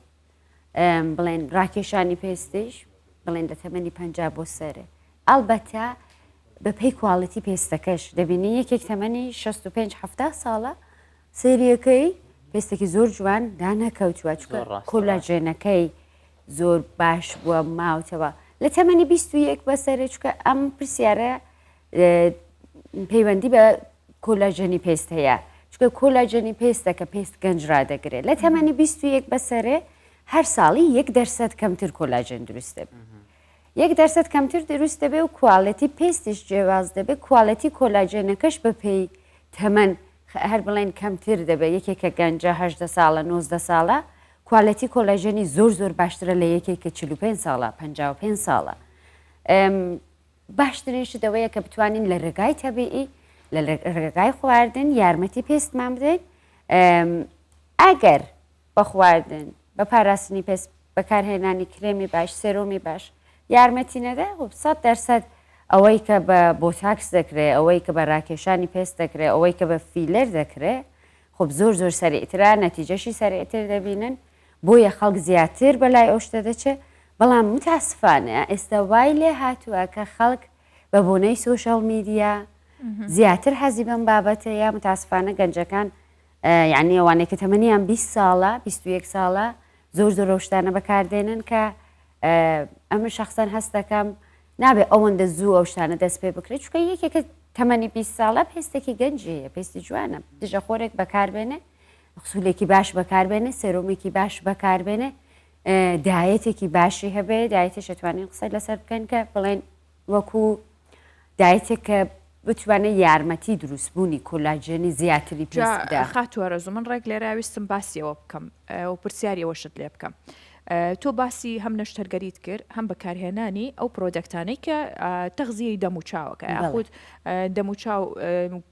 بڵێن ڕاکێشانی پێستیش بڵێن لە تەمەنی پ بۆ سەرێ ئەلبەتە بە پێی quality پێستەکەش دەبینی یەکێک تەمەنی 65 ه ساڵە سریەکەی پێستێکی زۆر جوان دانەکەوتووە چکە کۆلاجێنەکەی زۆر باش بووە ماوتەوە لە تەمەنی 21 بەسەرێ چکە ئەم پرسیارە پەیوەندی بە کۆلاجێنی پێست هەیە چونکە کۆلاجێنی پێستە کە پێست گەنج ڕادەگرێت لە تەمەنی 21 بەسەرێ هەر ساڵی یەک دەرسەد کەمتر کۆلاجێن دروست دەبێت یەک دەرسەد کەمتر دروست دەبێت و quality پێستیش جیاواز دەبێت quality کۆلاجێنەکەش بەپێی تەمەن هەر بڵێن کەمتر دەبێت یەکێک کە گەنجە هەدە ساڵە 19 ساڵە quality کۆلاجێنی زۆر زۆر باشترە لە یەکێک کە 45 ساڵە 55 ساڵە باشترین شت ئەوەیە کە بتوانین لە رێگای تەبیعی لە رێگای خواردن یارمەتی پێستمان بدەین ئەگەر بە خواردن بە پاراستنی پێست بەکارهێنانی کرێمی باش سێرۆمی باش یارمەتی نەدا سە دەرسەد ئەوەی کە بە بۆتاکس دەکرێت ئەوەی کە بە راکێشانی پێست دەکرێت ئەوەی کە بە فیلەر دەکرێت خب زۆر زۆر سەریعترە نەتیجەشی سەریعتر دەبینن بۆیە خەڵک زیاتر بەلای ئەو شتە دەچێت، بەڵام متاسفانە ئێستا وای لێ هاتووە کە خەڵک بە بۆنەی social media زیاتر حەزی بەم بابەتەیە، متاسفانە گەنجەکان یعنی ئەوانەی کە تەمەنیان 20 ساڵە 21 ساڵە زۆر زۆر ئەو شتانە بەکاردێنن کە ئەمن شخصەن هەست دەکەم نابێ ئەوەندە زوو ئەو شتانە دەست پێ بکرێت چونکە یەکێکە تەمەنی 20 ساڵە پێستێکی گەنجی هەیە پێستی جوانە دژە خۆرێک بەکاربێنێ غسولێکی باش بەکاربێنێ سێرۆمێکی باش بەکاربێنێ diet ێکی باشی هەبێ diet ێش ئەتوانین قسەی لەسەر بکەن کە بڵێن وەکو diet ێک کە بتوانێت یارمەتی دروستبوونی کۆلاجێنی زیاتری پێست بدا. خاتوو ئارەزوو من ڕێک لێرە ویستم باسی ئەوە بکەم و پرسیاری ئەوەشت لێ بکەم تۆ باسی هەم نەشتەرگەریت کرد هەم بەکارهێنانی ئەو product انەی کە تەغزیەی دەموچاوەکە یاخود دەموچاو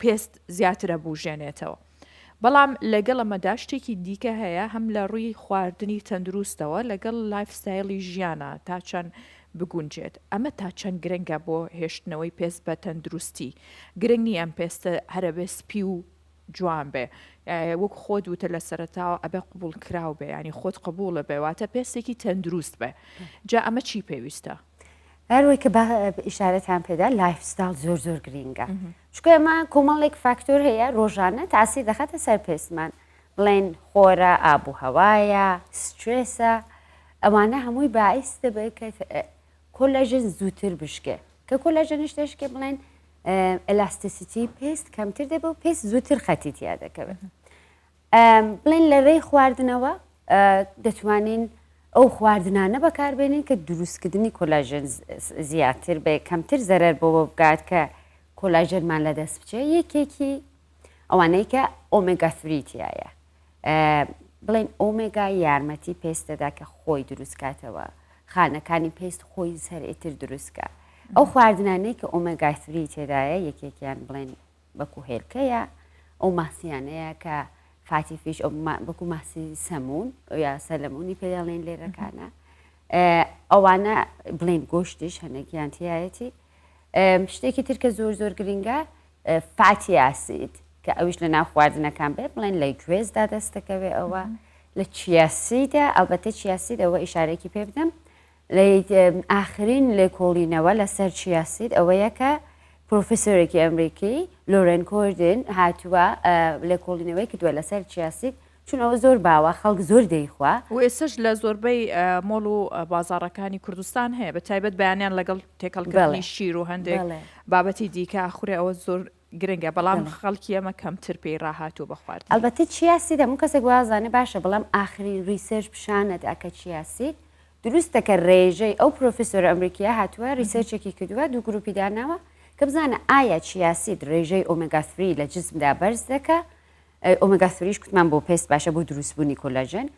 پێست زیاترە بوژێنێتەوە بەڵام لەگەڵ ئەمەدا شتێکی دیکە هەیە هەم لە ڕووی خواردنی تەندروستەوە لەگەڵ lifestyle ی ژیانە تا چەند بگونجێت ئەمە تا چەند گرنگە بۆ هێشتنەوەی پێست بە تەندروستی گرنگ نییە ئەم پێستە هەرەبێ سپی و جوان بێ وەک خۆت وتە لە سەرەتاوە ئەبێ قبوڵ کراو بێ ینی خۆت قبوڵە بێ واتە پێستێکی تەندروست بێ جا ئەمە چی پێویستە؟ هەروەی کە ئیشارەتان پێدا lifestyle زۆر زۆر گرینگە چونکە ئێمە کۆمەڵێک فاکتۆر هەیە ڕۆژانە تاسیر دەخاتە سەر پێستمان بڵێن خۆرە ئاب و هەوایە سترێسە ئەوانە هەمووی باعیس دەبێت کە کۆلاژن زووتر بشکێ کە کۆلاژنش دەشکێ بڵێن elasticity پێست کەمتر دەبێت و پێست زووتر خەتی تیا دەکەوێت بڵێن لە ڕێی خواردنەوە دەتوانین ئەو خواردنانە بەکاربێنین کە دروستکردنی کۆلاژێن زیاتر بێ کەمتر زەرەر بۆ بگات کە کۆلاژێنمان لەدەست بچێ یەکێکی ئەوانەی کە ئۆمێگا ثری تیایە بڵێن ئۆمێگا یارمەتی پێست دەدا کە خۆی دروستکاتەوە خانەکانی پێست خۆی سەرئتر دروستکە ئەو خواردنانەی کە ئۆمێگا ثری تێدایە یەکێکیان بڵێن وەکو هێلکەیە ئەو ماسیانەیە کە فاتی فیش ئەو وەکو ماسی سەمون یا سەلەمونی پێ دەڵێن لێرەکانە ئەوانە بڵێن گۆشتیش هەنێکیان تایەتی شتێکی تر کە زۆر زۆر گرنگە فاتی ئاسید کە ئەویش لە ناو خواردنەکان بێ بڵێن لە گوێزدا دەست دەکەوێ ئەوە لە چیاسیدا ئەلبەتە چیاسید ئەوە ئیشارێکی پێ بدەم لە ئاخرین لێکۆڵینەوە لەسەر چیاسید ئەوەیە کە پرۆفیسۆرێکی ئەمریکی لۆرێن کۆردن هاتووە لێکۆڵینەوەی کردووە لەسەر چیاسید چون ئەوە زۆر باوە خەڵک زۆر دەیخوا. و ئێستەش لە زۆربەی مۆڵ و بازاڕەکانی کوردستان هەیە بە تایبەت بەیانیان لەگەڵ تێکەڵکردنی شیر و هەندێک بابەتی دیکە ئەخورێ ئەوە زۆر گرنگە بەڵام خەڵکی ئێمە کەمتر پێی ڕاهاتووە بە خواردنی. ئەلبەتە چیاسید هەموو کەسێک وازانێ باشە بەڵام ئاخرین research پیشانەدا کە چیاسید دروستە کە رێژەی ئەو پرۆفیسۆرە ئەمریکیە هاتووە research ێکی کردووە دوو گروپی داناوە کە بزانە ئایا چیاسید رێژەی ئۆمێگا ثری لە جسمدا بەرز دەکا ئۆمێگا ثریش کوتمان بۆ پێست باشە بۆ دروستبوونی کۆلاژێن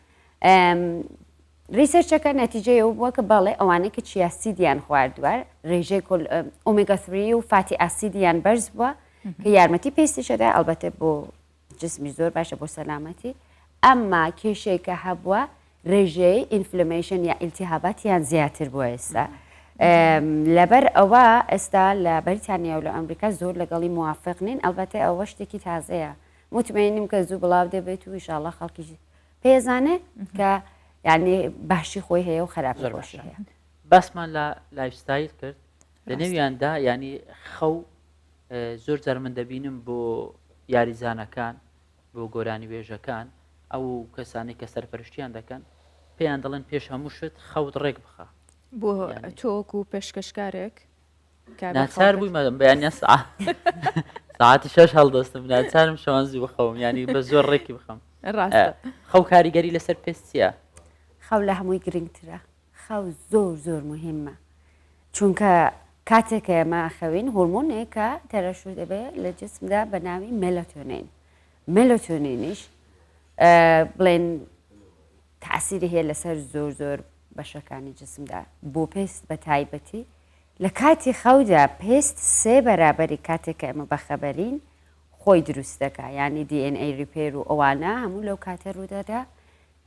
research ەکە نەتیجەی ئەو بووە کە بەڵێ ئەوانەی کە چیاسیدیان خواردووە رێژەی ئۆمێگا ثری و فاتی ئاسیدیان بەرز بووە کە یارمەتی پێستیشەدا ئەلبەتە بۆ جسمیش زۆر باشە بۆ سەلامەتی ئەمما کێشەی کە هەبووە ڕێژەی inflammation یا ئیلتیهاباتیان زیاتر بووە ئێستا لەبەر ئەوە ئێستا لە بەریتانیا و لە ئەمریکا زۆر لەگەڵی موافق نین ئەلبەتە ئەوە شتێکی تازەیە متمەینیم کە زوو بڵاو دەبێت و ئیشاڵە خەڵکی پێزانێ کە یعنی باشی خۆی هەیە و خراپی خۆشی هەیە باسمان لە lifestyle کرد لە نێویاندا ینی خەو زۆر جار من دەبینم بۆ یاریزانەکان بۆ گۆرانیبێژەکان ئەو کەسانەی کە سەرپەرشتیان دەکەن پێیان دەڵێن پێش هەموو شت خەوت ڕێک بخە بۆ تۆ وەکو پێشکەشکارێک ناچار بووی مەدەم بەیانە ساعتی شەش هەڵدەستم ناچارم شەوان زوو بخەوم ینی بە زۆر ڕێکی بخەم ڕاستە خەو کاریگەری لەسەر پێست چییە؟ خەو لە هەمووی گرنگترە خەو زۆر زۆر موهیمە چونکە کاتێک کە ئێمە ئەخەوین هۆرمۆنێکە تەرەشوح دەبێ لە جسمدا بە ناوی مێلاتۆنین مێلاتۆنینیش بڵێن تاسیری هەیە لەسەر زۆر زۆر بەشەکانی جسمدا بۆ پێست بە تایبەتی لە کاتی خەودا پێست سێ بەرابەری کاتێک کە ئێمە بەخەبەرین خۆی دروست دەکا یعنی DNA repair و ئەوانە هەموو لەو کاتە ڕوودەدا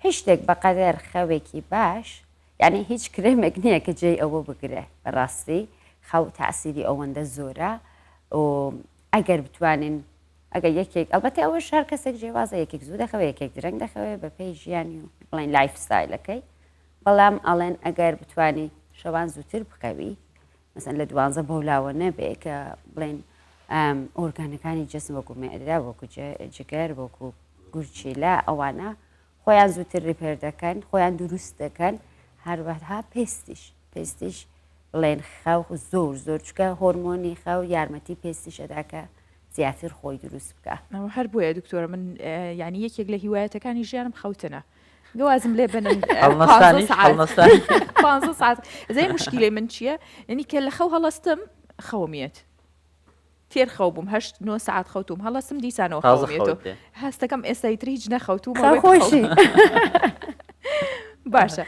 هیچ شتێک بەقەدەر خەوێکی باش یانی هیچ کرێمێک نییە کە جێی ئەوە بگرێ بەڕاستی خەو تاسیری ئەوەندە زۆرە و ئەگەر بتوانین ئەگەر یەکێک ئەلبەتە ئەوەش هەر کەسێک جیاوازە یەکێک زوو دەخەوێ یەکێک درەنگ دەخەوێ بە پێی ژیانی و بڵێن lifestyle ەکەی بەڵام ئەڵێن ئەگەر بتانی شەوان زووتر بخەوی مەسەن لە دوانزە بەولاوە نەبێ کە بڵێن ئۆرگانەکانی جسم وەکو مێعدە وەکو جگەر وەکو گورچیلە ئەوانە خۆیان زووتر repair دەکەن خۆیان دروست دەکەن هەروەها پێستیش پێستیش بڵێن خەو زۆر زۆر چکە هۆرمۆنی خەو یارمەتی پێستیش ئەدا کە زیاتر خۆی دروست بکە. هەر بۆیە دکتۆرە من یعنی یەکێک لە هیوایەتەکانی ژیانم خەوتنە گەوازم لێ بنن ساعت زای مشکلەی من چییە؟ یعنی کە لە خەو هەڵەستم خەومیێت تێر خەو بووم هەشت نۆ سەعات خەوتوم هەڵەسم دیسانەوە تازە خەوم یێتۆ خەوت دێ. هەستەکەم ئێستا ئیتر هیچ نەخەوتوومە خەو وەک خۆشی. خەو باشە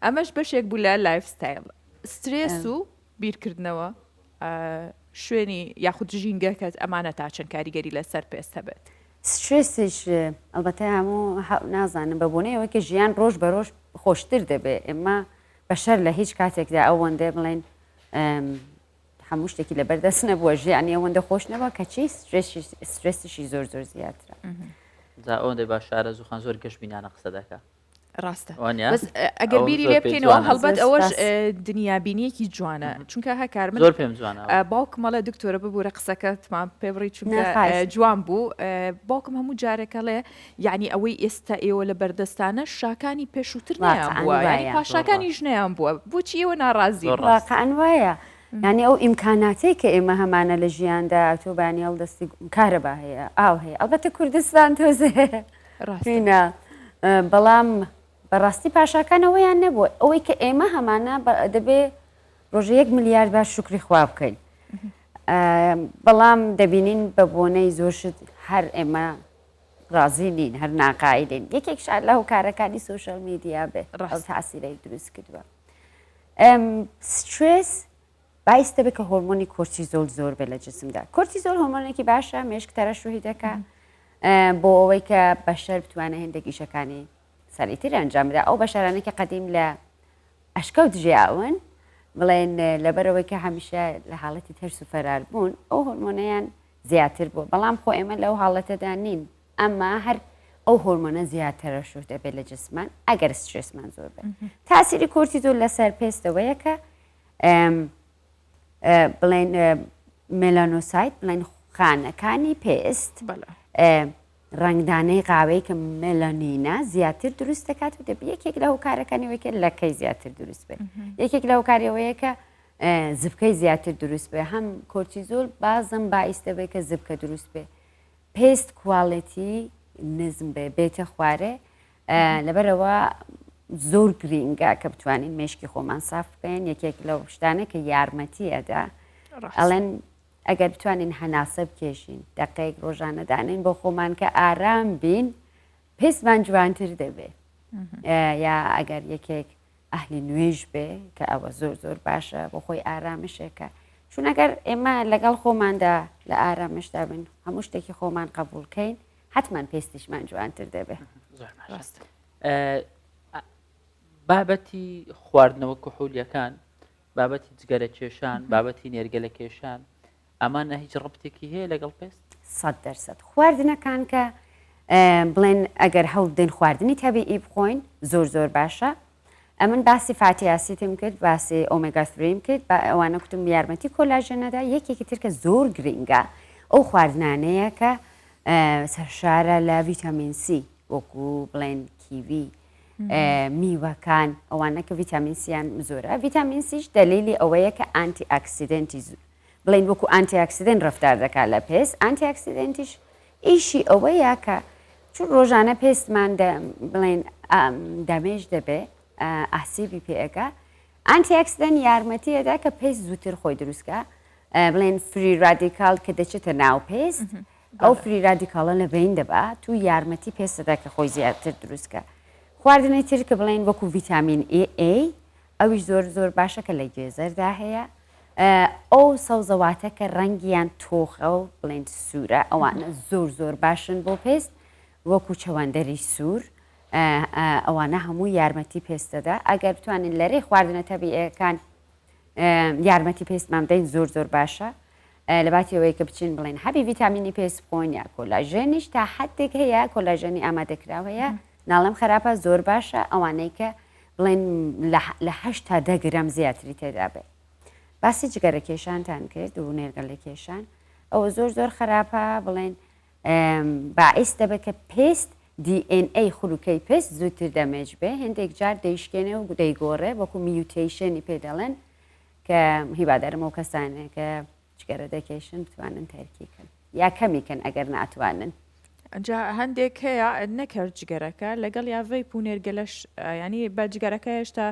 ئەمەش بەشێک بوو لە lifestyle سترێس و بیرکردنەوە ئا، شوێنی یاخود ژینگەکەت ئەمانە تا چەند کاریگەری لەسەر پێست هەبێت؟ سترێسیش ئەڵبەتە هەموو هە- نازانم بە بۆنەی ئەوەی کە ژیان ڕۆژ بە ڕۆژ خۆشتر دەبێ ئێمە بەشەر لە هیچ کاتێکدا ئەوەندە بڵێن ئەم، هەموو شتێکی لەبەر دەست نەبووە ژیانی ئەوەندە خۆش نەبووە کەچی سترێسیشی زۆر زۆر زیاترە. جا ئەوەندەی باش شارەزوو خان زۆر گەشبینانە قسە دەکا. ڕاستە بەس ئەگەر بیری لێ بکەینەوە هەڵبەت ئەوەش دنیابینیەکی جوانە چونکە هەکار من زۆر پێم جوانە باوکم ئەڵێ دکتۆرە ببوورە قسەکەتمان پێ بڕی چونکە جوان بوو باوکم هەموو جارێکەڵێ یەعنی ئەوەی ئێستا ئێوە لە بەردەستانە شاکانی پێشووتر نەیان بووە یانی پاشاکانیش نەیان بووە بۆچی ئێوە ناڕازین؟ واقعا وایە یانی ئەو ئیمکاناتەی کە ئێمە هەمانە لە ژیاندا تۆ بانی هەڵدەستی کارەبا هەیە ئاو هەیە ئەڵبەتە کوردستان تۆزێ هینا بەڵام. بەڕاستی پاشاکان ئەوەیان نەبووە ئەوەی کە ئێمە هەمانە دەبێ ڕۆژە یەک ملیارد بار شوکری خوا بکەین بەڵام دەبینین بە بۆنەی زۆر شت هەر ئێمە ڕازی نین هەر ناقایلین یەکێک شار لە هۆکارەکانی سوۆشل میدیا بێ ئەو تاسیرەی دروست کردووە سترێس بایس دەبێت کە هۆرمۆنی کۆرتیزۆل زۆر بێت لە جسمدا کۆرتیزۆل هۆرمۆنێکی باشە مێشک تەرەشوهی دەکا بۆ ئەوەی کە بەشەر بتوانێت هەندێک ئیشەکانی سەریتر ئەنجام بدا ئەو بەشەرانەی کە قەدیم لە ئەشکەوت ژیاون بڵێن لەبەرەوەی کە هەمیشە لە حاڵەتی ترس و فەرار بوون ئەو هۆرمۆنەیان زیاتر بوو بەڵام خۆ ئێمە لەو حاڵەتەدا نین ئەمە هەر ئەو هۆرمۆنە زیاد تەرەشوح دەبێت لە جسمان ئەگەر سترێسمان زۆر بێت تاسیری کۆرتیزۆل لەسەر پێستەوەیە کە بڵێن melanocyte بڵێن خانەکانی پێست ڕەنگدانەی قاوەی کە مێلانینە زیاتر دروست دەکات و دەبی یەکێک لە هۆکارەکانی وەکە لەکەی زیاتر دروست بێت یەکێک لە هۆکاریەوەیە کە زبکەی زیاتر دروست بێ هەم کۆرتیزۆل بازم باعیس دەبێت کە زبکە دروست بێ پێست quality نزم بێ بێتە خوارێ لەبەرئەوە زۆر گرینگە کە بتوانین مێشکی خۆمان ساف بکەین یەکێک لەو شتانە کە یارمەتی ئەدا ئەڵێن ئەگەر بتوانین هەناسە بکێشین دەقەیەک ڕۆژانە دانین بۆ خۆمان کە ئارام بین پێستمان جوانتر دەبێ یا ئەگەر یەکێک ئەهلی نوێژ بێ کە ئەوە زۆر زۆر باشە بۆ خۆی ئارامشێکە چون ئەگەر ئێمە لەگەڵ خۆماندا لە ئارامشدا بن هەموو شتێکی خۆمان قبولکەین حتمما پێستیشمان جوانتر دەبێ زۆر ڕاست بابەتی خواردنەوە کحولیەکان بابەتی جگەرە کێشان بابەتی نێرگەلە کێشان ئەمانە هیچ ڕبتێکی هەیە لەگەڵ پێست؟ 100% خواردنەکان کە بڵێن ئەگەر هەوڵ بدەین خواردنی تەبیعی بخۆین زۆر زۆر باشە ئەمن باسی fatty acid م کرد باسی omega three م کرد با ئەوانە کوتم یارمەتی کۆلاژێنەدا یەکێکی ترکە زۆر گرنگە ئەو خواردنانەیە کە سەرشارە لە ڤیتامین سی وەکو بڵێن کیوی میوەکان ئەوانە کە ڤیتامین سیان زۆرە ڤیتامین سیش دەلیلی ئەوەیە کە antioxidant ی بڵێن وەکو antioxidant ڕفتار دەکات لە پێست antioxidant یش ئیشی ئەوەیە کە چون ڕۆژانە پێستمان بڵێن damage دەبێ ئاسیبی پێەکە antioxidant یارمەتی ئەدا کە پێست زووتر خۆی دروستکە بڵێن free radical کە دەچێتە ناو پێست ئەو free radical ە لە بین دەبا تو یارمەتی پێستەدا کە خۆی زیاتر دروستکە خواردنی تر کە بڵێن وەکو ڤیتامین ئێ ئەی ئەویش زۆر زۆر باشە کە لە گوێزەردا هەیە ئەو سەوزەواتە کە ڕەنگیان تۆخە و بڵێن سوورە ئەوانە زۆر زۆر باشن بۆ پێست وەکو چەوەندەری سوور ئەوانە هەموو یارمەتی پێست دەدا ئەگەر بتوانین لە رێی خواردنە تەبیعیەکان یارمەتی پێستمان بدەین زۆر زۆر باشە لە باتی ئەوەی کە بچین بڵێن حەبی ڤیتامینی پێست بخۆین یا کۆلاژێنیش تا حدێک هەیە کۆلاژێنی ئامادەکراو هەیە ناڵێم خراپە زۆر باشە ئەوانەی کە بڵێن لە هەشت تا دە گرام زیاتری تێدا بێ باسی جگەرە کێشانتان کرد و نێرگەلە کێشان ئەوە زۆر زۆر خراپە بڵێن باعیس دەبێت کە پێست DNA خولوکەی پێست زووتر damage بێ هێندێک جار دەیشکێنێ و دەیگۆڕێ وەکو mutation ی پێ دەڵێن کە هیوادارم ئەو کەسانێ کە جگەرە دەکێشن بتوانن تەرکی کەن یا کەمی کەن ئەگەر ناتوانن. جا هەندێک هەیە نەک هەر جگەرەکە لەگەڵ یا vape و نێرگەلەش ینی بە جگەرەکە هێشتا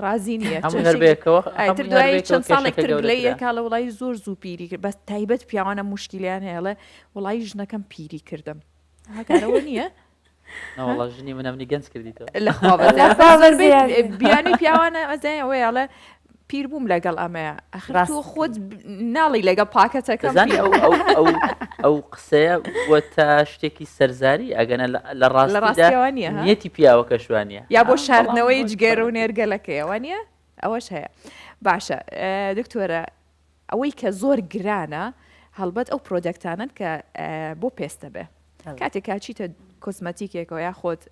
ڕازی نییە هەموو هەر بەیەکەوە ئیتر هەمووی هەر دوای بەیەکەوە چەند ساڵێک کێشەکە تر گلەی گەورەترە. یەکا لە وڵی زۆر زوو پیری کرد بەس تایبەت پیاوانە موشکیلیان هەیە ئەڵێ وڵی ژنەکەم پیری کردم هاکارەوە نییە نەوەڵا ژنی من ئەمنی گەنج کردیتەوە لەخوا لەخوا بەزیاد. بیانوی پیاوانە ئەزای ئەوەیە ئەڵێ پیر بووم لەگەڵ ئەمەیە ئەخر ڕاست تۆ خۆت ناڵی لەگەڵ پاکەتەکەم دەزانی پیر ئەو بووم. ئەو ئەو ئەو قسەیە بووەتە شتێکی سەرزاری ئەگەنە لە لە لە ڕاستیدا ڕاستیەوە نییە ها؟ نیەتی پیاوەکەش وانییە یا بۆ بەڵام شاردنەوەی بۆ جگەرە و نێرگەلەکەیە وانییە ئەوەش هەیە باشە دکتۆرە ئەوەی کە زۆر گرانە هەڵبەت ئەو product انەن کە بۆ پێستە بێ کاتێک کاچیتە cosmetic ێکەوە یاخۆت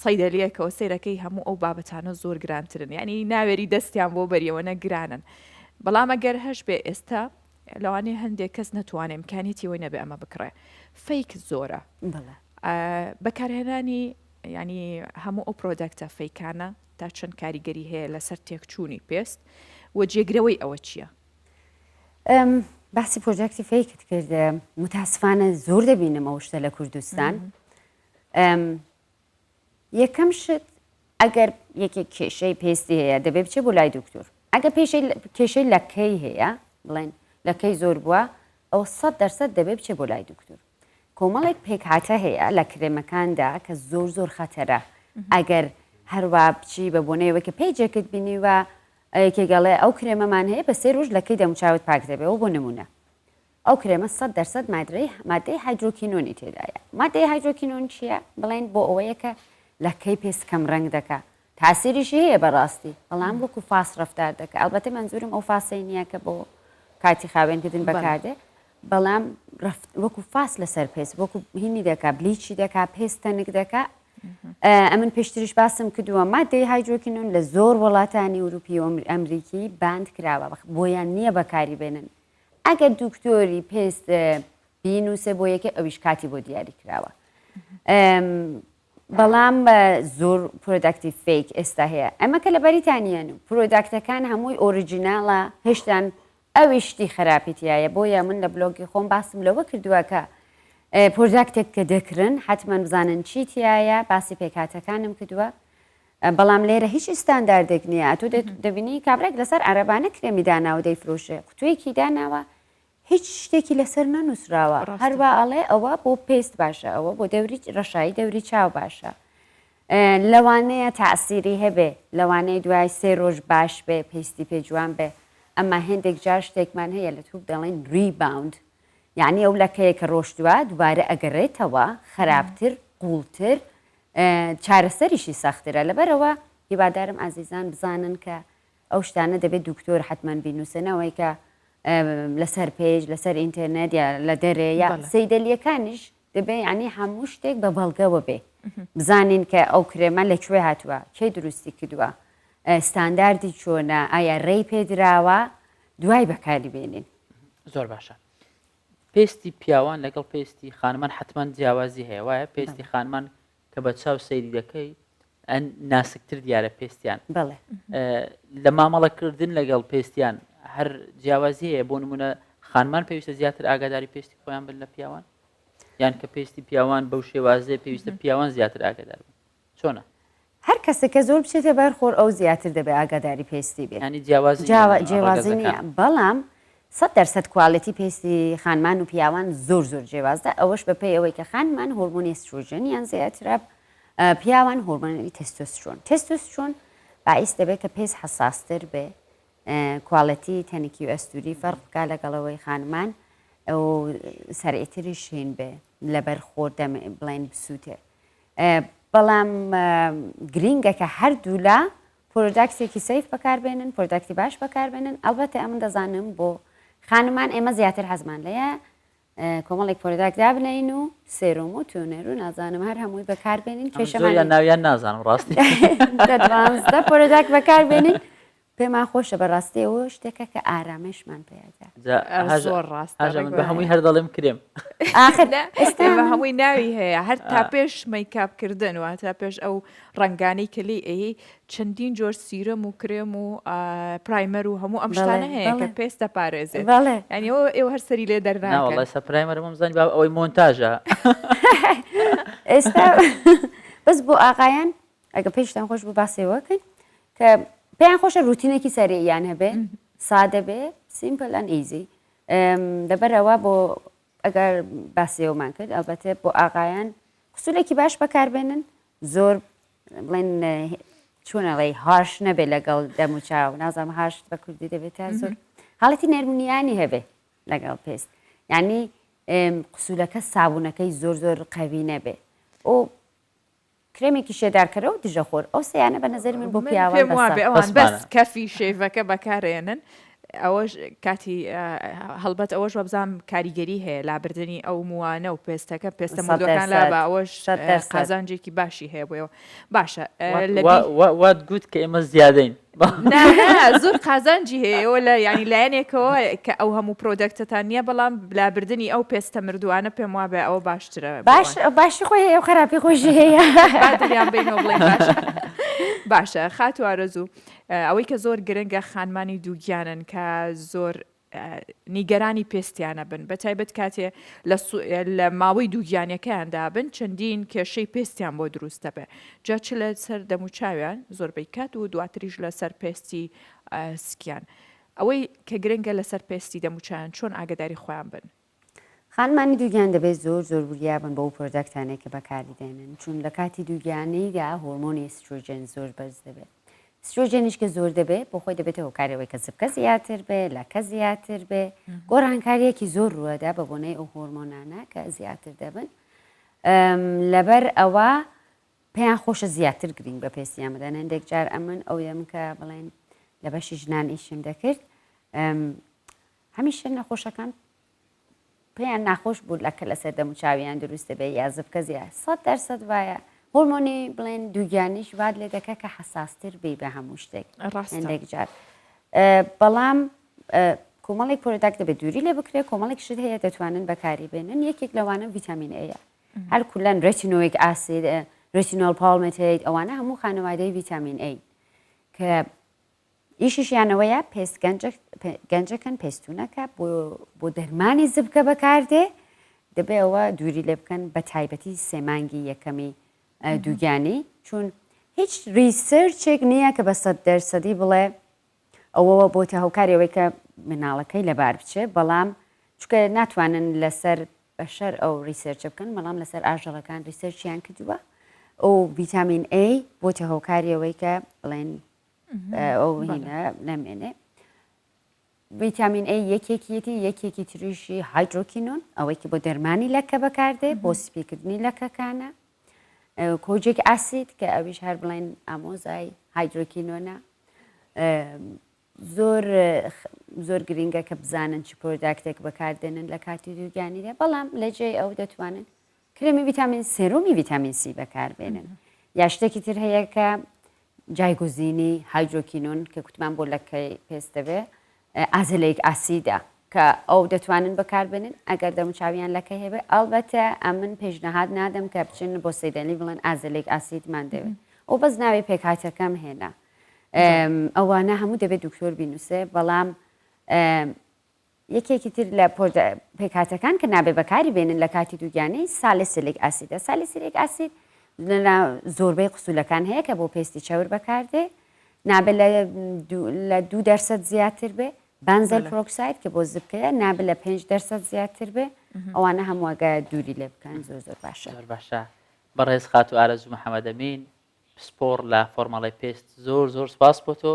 سەیدەلیەکەوە سەیرەکەی هەموو ئەو بابەتانە زۆر گرانترن یعنی ناوێری دەستیان بۆ بەریەوە نە گرانن بەڵام ئەگەر هەش بێ ئێستا لەوانەیە هەندێک کەس نەتوانێت امکانیەتی ئەوەی نەبێ ئەمە بکڕێ fake زۆرە بەکارهێنانی ینی هەموو ئەو product ە fake انە تا چەند کاریگەری هەیە لەسەر تێکچوونی پێست و جێگرەوەی ئەوە چییە؟ باسی product ی fake ت کرد متاسفانە زۆر دەبینم ئەو شتە لە کوردستان. یەکەم شت ئەگەر یەکێک کێشەی پێستی هەیە دەبێ بچێ بۆ لای دکتۆر ئەگەر پێشەی کێشەی لەکەی هەیە بڵێن لەکەی زۆر بووە ئەوە 100% دەبێ بچێ بۆ لای دکتۆر کۆمەڵێک پێکهاتە هەیە لە کرێمەکاندا کە زۆر زۆر خەتەرە ئەگەر هەروا بچی بە بۆنەیەوە کە پەیجێکت بینیوە یەکێک ئەڵێ ئەو کرێمەمان هەیە بە سێ ڕۆژ لەکەی دەموچاوت پاک دەبێەوە بۆ نمونە ئەو کرێمە 100% مادرەی مادەی هایدرۆکینۆنی تێدایە مادەی هایدرۆکینۆن چییە بڵێن بۆ ئەوەیە کە لەکەی پێست کەم ڕەنگ دەکا تاسیریشی هەیە بەڕاستی بەڵام وەکو فاس ڕەفتار دەکا ئەڵبەتە مەنزورم ئەو فاسەی نییە کە بۆ کاتی خاوێنکردن بەکاردێ بەڵام وەکو فاس لەسەر پێست وەکو هینی دەکا bleach ی دەکا پێست تەنک دەکا ئەمن پێشتریش باسم کردووە مادەی هایدرۆکینۆن لە زۆر وڵاتانی ئەوروپی و ئەمریکی banned کراوە بۆیان نییە بەکاری بێنن ئەگەر دکتۆری پێست بینوسێ بۆ یەکێ ئەویش کاتی بۆ دیاری کراوە بەڵام زۆر product ی fake ئێستا هەیە ئەمە کە لە بەریتانیان و product ەکان هەمووی original ە هێشتان ئەوی شتی خراپی تایە بۆیە من لە بلۆگی خۆم باسم لەوە کردووە کە product ێک کە دەکرن حتمما بزانن چی تایە باسی پێکهاتەکانم کردووە بەڵام لێرە هیچ ستانداردێک نییە تۆ دەبینی کابرێک لەسەر عەرەبانە کرێمی داناوە دەیفرۆشێ قوتوویەکی داناوە هیچ شتێکی لەسەر نەنووسراوە هەروا ئەڵێ ئەوە بۆ پێست باشە ئەوە بۆ دەوری ڕەشایی دەوری چاو باشە لەوانەیە تاسیری هەبێ لەوانەیە دوای سێ ڕۆژ باش بێ پێستی پێ جوان بێ ئەمما هێندێک جار شتێکمان هەیە لە توب دەڵێن rebound یعنی ئەو لەکەیە کە ڕۆشتووە دووبارە ئەگەڕێتەوە خراپتر قوڵتر چارەسەریشی سەخترە لەبەرەوە هیوادارم ئازیزان بزانن کە ئەو شتانە دەبێت دکتۆر حتمما بینوسێ نەوەی کە لەسەر page لەسەر ئینتەرنێت یا لە دەرێ یا سەیدەلیەکانیش دەبێ یعنی هەموو شتێک بە بەڵگەوە بێ بزانین کە ئەو کرێمە لە کوێ هاتووە کێ دروستی کردووە ستانداردی چۆنە ئایا ڕێی پێدراوە دوای بەکاری بێنین. زۆر باشە پێستی پیاوان لەگەڵ پێستی خانمان حتمما جیاوازی هەیە وایە پێستی خانمان کە بە چاو سەیری دەکەی ناسکتر دیارە پێستیان لە مامەڵەکردن لەگەڵ پێستیان هەر جیاوازی هەیە بۆ نمونە خانمان پێویستە زیاتر ئاگاداری پێستی خۆیان بن لە پیاوان یان کە پێستی پیاوان بەو شێوازەیە پێویستە پیاوان زیاتر ئاگادار بن چۆنە؟ هەر کەسێک کە زۆر بچێتە بەر خۆر ئەو زیاتر دەبێ ئاگاداری پێستی بێ. یانی جیاوازی نییە جیاوازی نییە بەڵام 100% quality پێستی خانمان و پیاوان زۆر زۆر جیاوازە ئەوەش بەپێی ئەوەی کە خانمان هۆرمۆنی ئێسترۆجنیان زیاترە پیاوان هۆرمۆنی تستۆسترۆن تستۆسترۆن باعیس دەبێت کە پێست حەساستر بێ quality تەنکی و ئەستوری فەرق بکا لەگەڵەوەی خانمان و سەرعیتریش هین بێ لەبەر خۆر دەم بڵێن بسووتێ بەڵام گرینگە کە هەردوولا product ێکی safe بەکاربێنن product ی باش بەکاربێنن ئەڵبەتە ئەمن دەزانم بۆ خانمان ئێمە زیاتر حەزمان لەیە کۆمەڵێک product دابنین و serum و toner و نازانم هەر هەمووی بەکاربێنین کێشەمان ناویان نازانم ڕاستی product بەکاربێنین پێمان خۆشە بەڕاستی ئەوە شتێکە کە ئارامشمان پێدا زۆر ڕاست بە هەمووی هەر دەڵێم کرێم ئاخر ئێستا بە هەمووی ناوی هەیە هەر تا پێش مەیکاپ کردن و تا پێش ئەو ڕەنگانەی کە لێی ئەیەی چەندین جۆر serum و کرێم و primer و هەموو ئەم شتانە هەیە کە پێست دەپارێزێت یانی ئەوە ئێوە هەر سەری لێ دەرناکەن. وەڵای سە primer م زانی با ئەوەی مۆنتاژە. ئێستا بەس بۆ ئاقایان ئەگە پێشتان خۆش بوو باسی وەکەین کە پێیان خۆشە روتینێکی سەریعیان هەبێ سادە بێ simple and easy لەبەرەوە بۆ ئەگەر باسیەوەمان کرد ئەلبەتە بۆ ئاغایان قسولێکی باش بەکاربێنن زۆر بڵێن چۆن ئەڵێی harsh نەبێ لەگەڵ دەم و چاو نازانم harsh بە کوردی دەبێت تا زۆر حاڵەتی نەرمنیانی هەبێ لەگەڵ پێست یعنی قسولەکە سابوونەکەی زۆر زۆر قەوی نەبێ و کرێمێکی شێدارکەرە و دژەخۆر ئەو سیانە بە نظری من بۆ پیاوان پێم وابێ ئەوان بەس کەفی shave ەکە بەکارێنن ئەوەش کاتی هەڵبەت ئەوەش وابزانم کاریگەری هەیە لابردنی ئەو موانە و پێستەکە پێستە مردوەکان لا بە ئەوەش قازانجێکی باشی هەیە بۆیەوە باشە وات گوت کە ئێمە زیادەین زۆر قازانجی هەیە لە ینی لایەنێکەوە کە ئەو هەموو product ەتان نییە بەڵام لابردنی ئەو پێستە مردووانە پێم وابێ ئەوە باشترە باش باشی خۆی هەیە و خراپی خۆشی هەیە باشە خاتوارەزوو ئەوەی کە زۆر گرنگە خانمانی دووگیانن کە زۆر. نیگەرانی پێستیانە بن بە تایبەت کاتێ لە ماوەی دووگیانەکەیاندا بن چەندین کێشەی پێستیان بۆ دروست دەبێ جا چ لە سەر دەموچاویان زۆربەی کات و دواتریش لەسەر پێستی سکیان ئەوەی کە گرنگە لەسەر پێستی دەموچاویان چۆن ئاگداری خۆیان بن. خانمانی دووگیان دەبێت زۆر زۆر وریا بن بەو product انەی کە بەکاری دێنن چون لە کاتی دووگیانیدا هۆرمۆنی ئیسترۆجێن زۆر بەرز دەبێت ئیسترۆجێنیش کە زۆر دەبێت بۆ خۆی دەبێتە هۆکاری ئەوەی کە زبکە زیاتر بێ لەکە زیاتر بێ گۆڕانکاریەکی زۆر ڕووەدا بە بۆنەی ئەو هۆرمۆنانە کە زیاتر دەبن لەبەر ئەوە پێیان خۆشە زیاتر گرینگ بە پێستیان بدەن هەندێک جار ئەمن ئەو دەم کە بڵێن لە بەشی ژنان ئیشم دەکرد هەمیشە نەخۆشەکان پێیان ناخۆش بوو لەکە لەسەر دەموچاویان دروست دەبێ یا زبکە زیاد 100% وایە هۆرمۆنی بڵێن دووگیانیش وات لێ دەکە کە حەساستر بی بە هەموو شتێک هەندێک جار بەڵام کۆمەڵێک product دەبێت دووری لێ بکرێت کۆمەڵێک شت هەیە دەتوانن بەکاری بێنن یەکێک لەوانە ڤیتامین A یە هەر کولەن retinoic acid retinyl palmitate ئەوانە هەموو خانەوادەی ڤیتامین A کە ئیشیشیان ئەوەیە پێست گەنجەکەن پێستونەکە بۆ دەرمانی زبکە بەکاردێ دەبێ ئەوە دووری لێ بکەن بە تایبەتی سێمانگی یەکەمی دووگیانی چون هیچ research ێک نییە کە بە سەد دەرسەدی بڵێ ئەوەوە بۆتە هۆکاری ئەوەی کە مناڵەکەی لەبار بچێ بەڵام چونکە ناتوانن لەسەر بەشەر ئەو research ە بکەن بەڵام لەسەر ئاژەڵەکان research یان کردووە ئەو ڤیتامین A بۆتە هۆکاری ئەوەی کە بڵێن ئەو هینە نەمێنێ ڤیتامین A یەکێکیەتی یەکێکی تریشی hydroquinone ئەوەی کە بۆ دەرمانی لەکە بەکاردێ بۆ سپیکردنی لەکەکانە kojic acid کە ئەویش هەر بڵێن ئامۆزای hydroquinone ە زۆر زۆر گرنگە کە بزانن چ product ێک بەکاردێنن لە کاتی دووگیانیدا بەڵام لە جێی ئەو دەتوانن کرێمی ڤیتامین serum ی ڤیتامین سی بەکاربێنن یا شتێکی تر هەیە کە جایگۆزینی hydroquinone کە کوتمان بۆ لەکەی پێست دەبێ azelaic acid ە کە ئەو دەتوانن بەکاربێنن ئەگەر دەموچاویان لەکە هەبێ ئەڵبەتە ئەمن پێشنهاد نادەم کە بچن بۆ سەیدەلی بڵێن azelaic acid مان دەوێت ئەو بەس ناوی پێکهاتەکەم هێنا ئەوانە هەموو دەبێت دکتۆر بینوسێ بەڵام یەکێکی تر لە پێکهاتەکان کە نابێ بەکاری بێنن لە کاتی دووگیانی salicylic acid ە salicylic acid لە زۆربەی قسوولەکان هەیە کە بۆ پێستی چەور بەکاردێ نابێت لە دوو دەرسەد زیاتر بێ benzoyl peroxide کە بۆ زبکەیە نابێت لە 5 دەرسەد زیاتر بێ ئەوانە هەمووەگە دووری لێ بکەن زۆر زۆر باشە زۆر باشە بەڕێز خاتوو ئارەزوو محەمەدەمین پسپۆڕ لە فۆرمەڵی پێست زۆر زۆر سپاس بۆ تۆ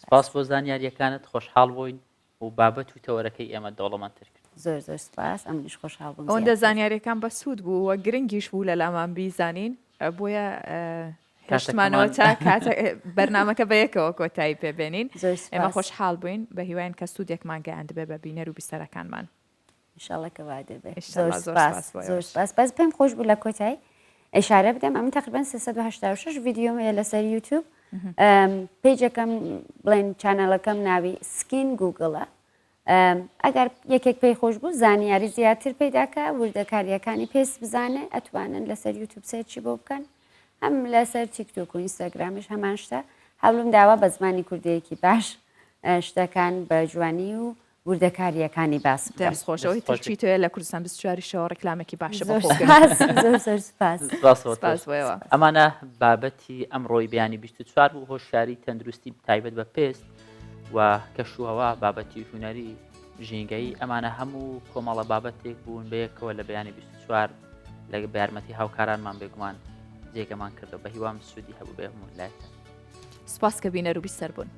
سپاس بۆ زانیاریەکانت خۆشحاڵ بووین و بابەت و تەوەرەکەی ئێمە دەوڵەمەندتر کرد. زۆر زۆر سپاس ئەمنیش خۆشحاڵ بووم ئەوەندە زیاتر. زانیاریەکان بەسوود بوو و گرنگیش بوو لە لامان بیزانین بۆیە هێشتمانەوە تا کاتە بەرنامەکە بە یەکەوە کۆتایی پێبێنین زۆر ئێمە سپاس. خۆشحاڵ بووین بە هیواین کە سوودێکمان گەیاندبێ بە بینەر و بیسەرەکانمان. ئینشاڵڵا کە وا دەبێ. زۆر ئینشاڵڵا زۆر سپاس سپاس بۆ زۆر ئێوەش. سپاس بەس پێم خۆش بوو لە کۆتایی ئیشارە بدەم ئەمن تقریبا 386 ڤیدیۆم هەیە لەسەر یوتیوب page ەکەم بڵێن channel ەکەم ناوی Skin Google ە ئەگەر یەکێک پێی خۆش بوو زانیاری زیاتر پەیداکە وردەکاریەکانی پێست بزانێ ئەتوانن لەسەر یوتیوب search ی بۆ بکەن هەم لەسەر تیکتۆک و ئینستاگرامیش هەمان شتە هەوڵم داوە بە زمانی کوردەیەکی باش شتەکان بە جوانی و وردەکارییەکانی باس بکەم. دەست خۆش ئەوەی تر چی تۆیە لە کوردستان 24 شەوە ڕیکلامێکی باشە بۆ زۆر خۆ کرد. سپاس زۆر زۆر سپاس. سپاس بۆ سپاس تۆش. بۆ ئێوە. ئەمانە بابەتی ئەمڕۆی بەیانی 24 بوو هۆشیاری تەندروستی تایبەت بە پێست و کەشوهەوا بابەتی هونەری ژینگەیی ئەمانە هەموو کۆمەڵە بابەتێک بوون بەیەکەوە لە بەیانی 24 لە بە یارمەتی هاوکارانمان بێگومان جێگەمان کردەوە بە هیوام سوودی هەبوو بێ هەموو لایەکتان. سپاس کە بینەر و بیسەر بوون.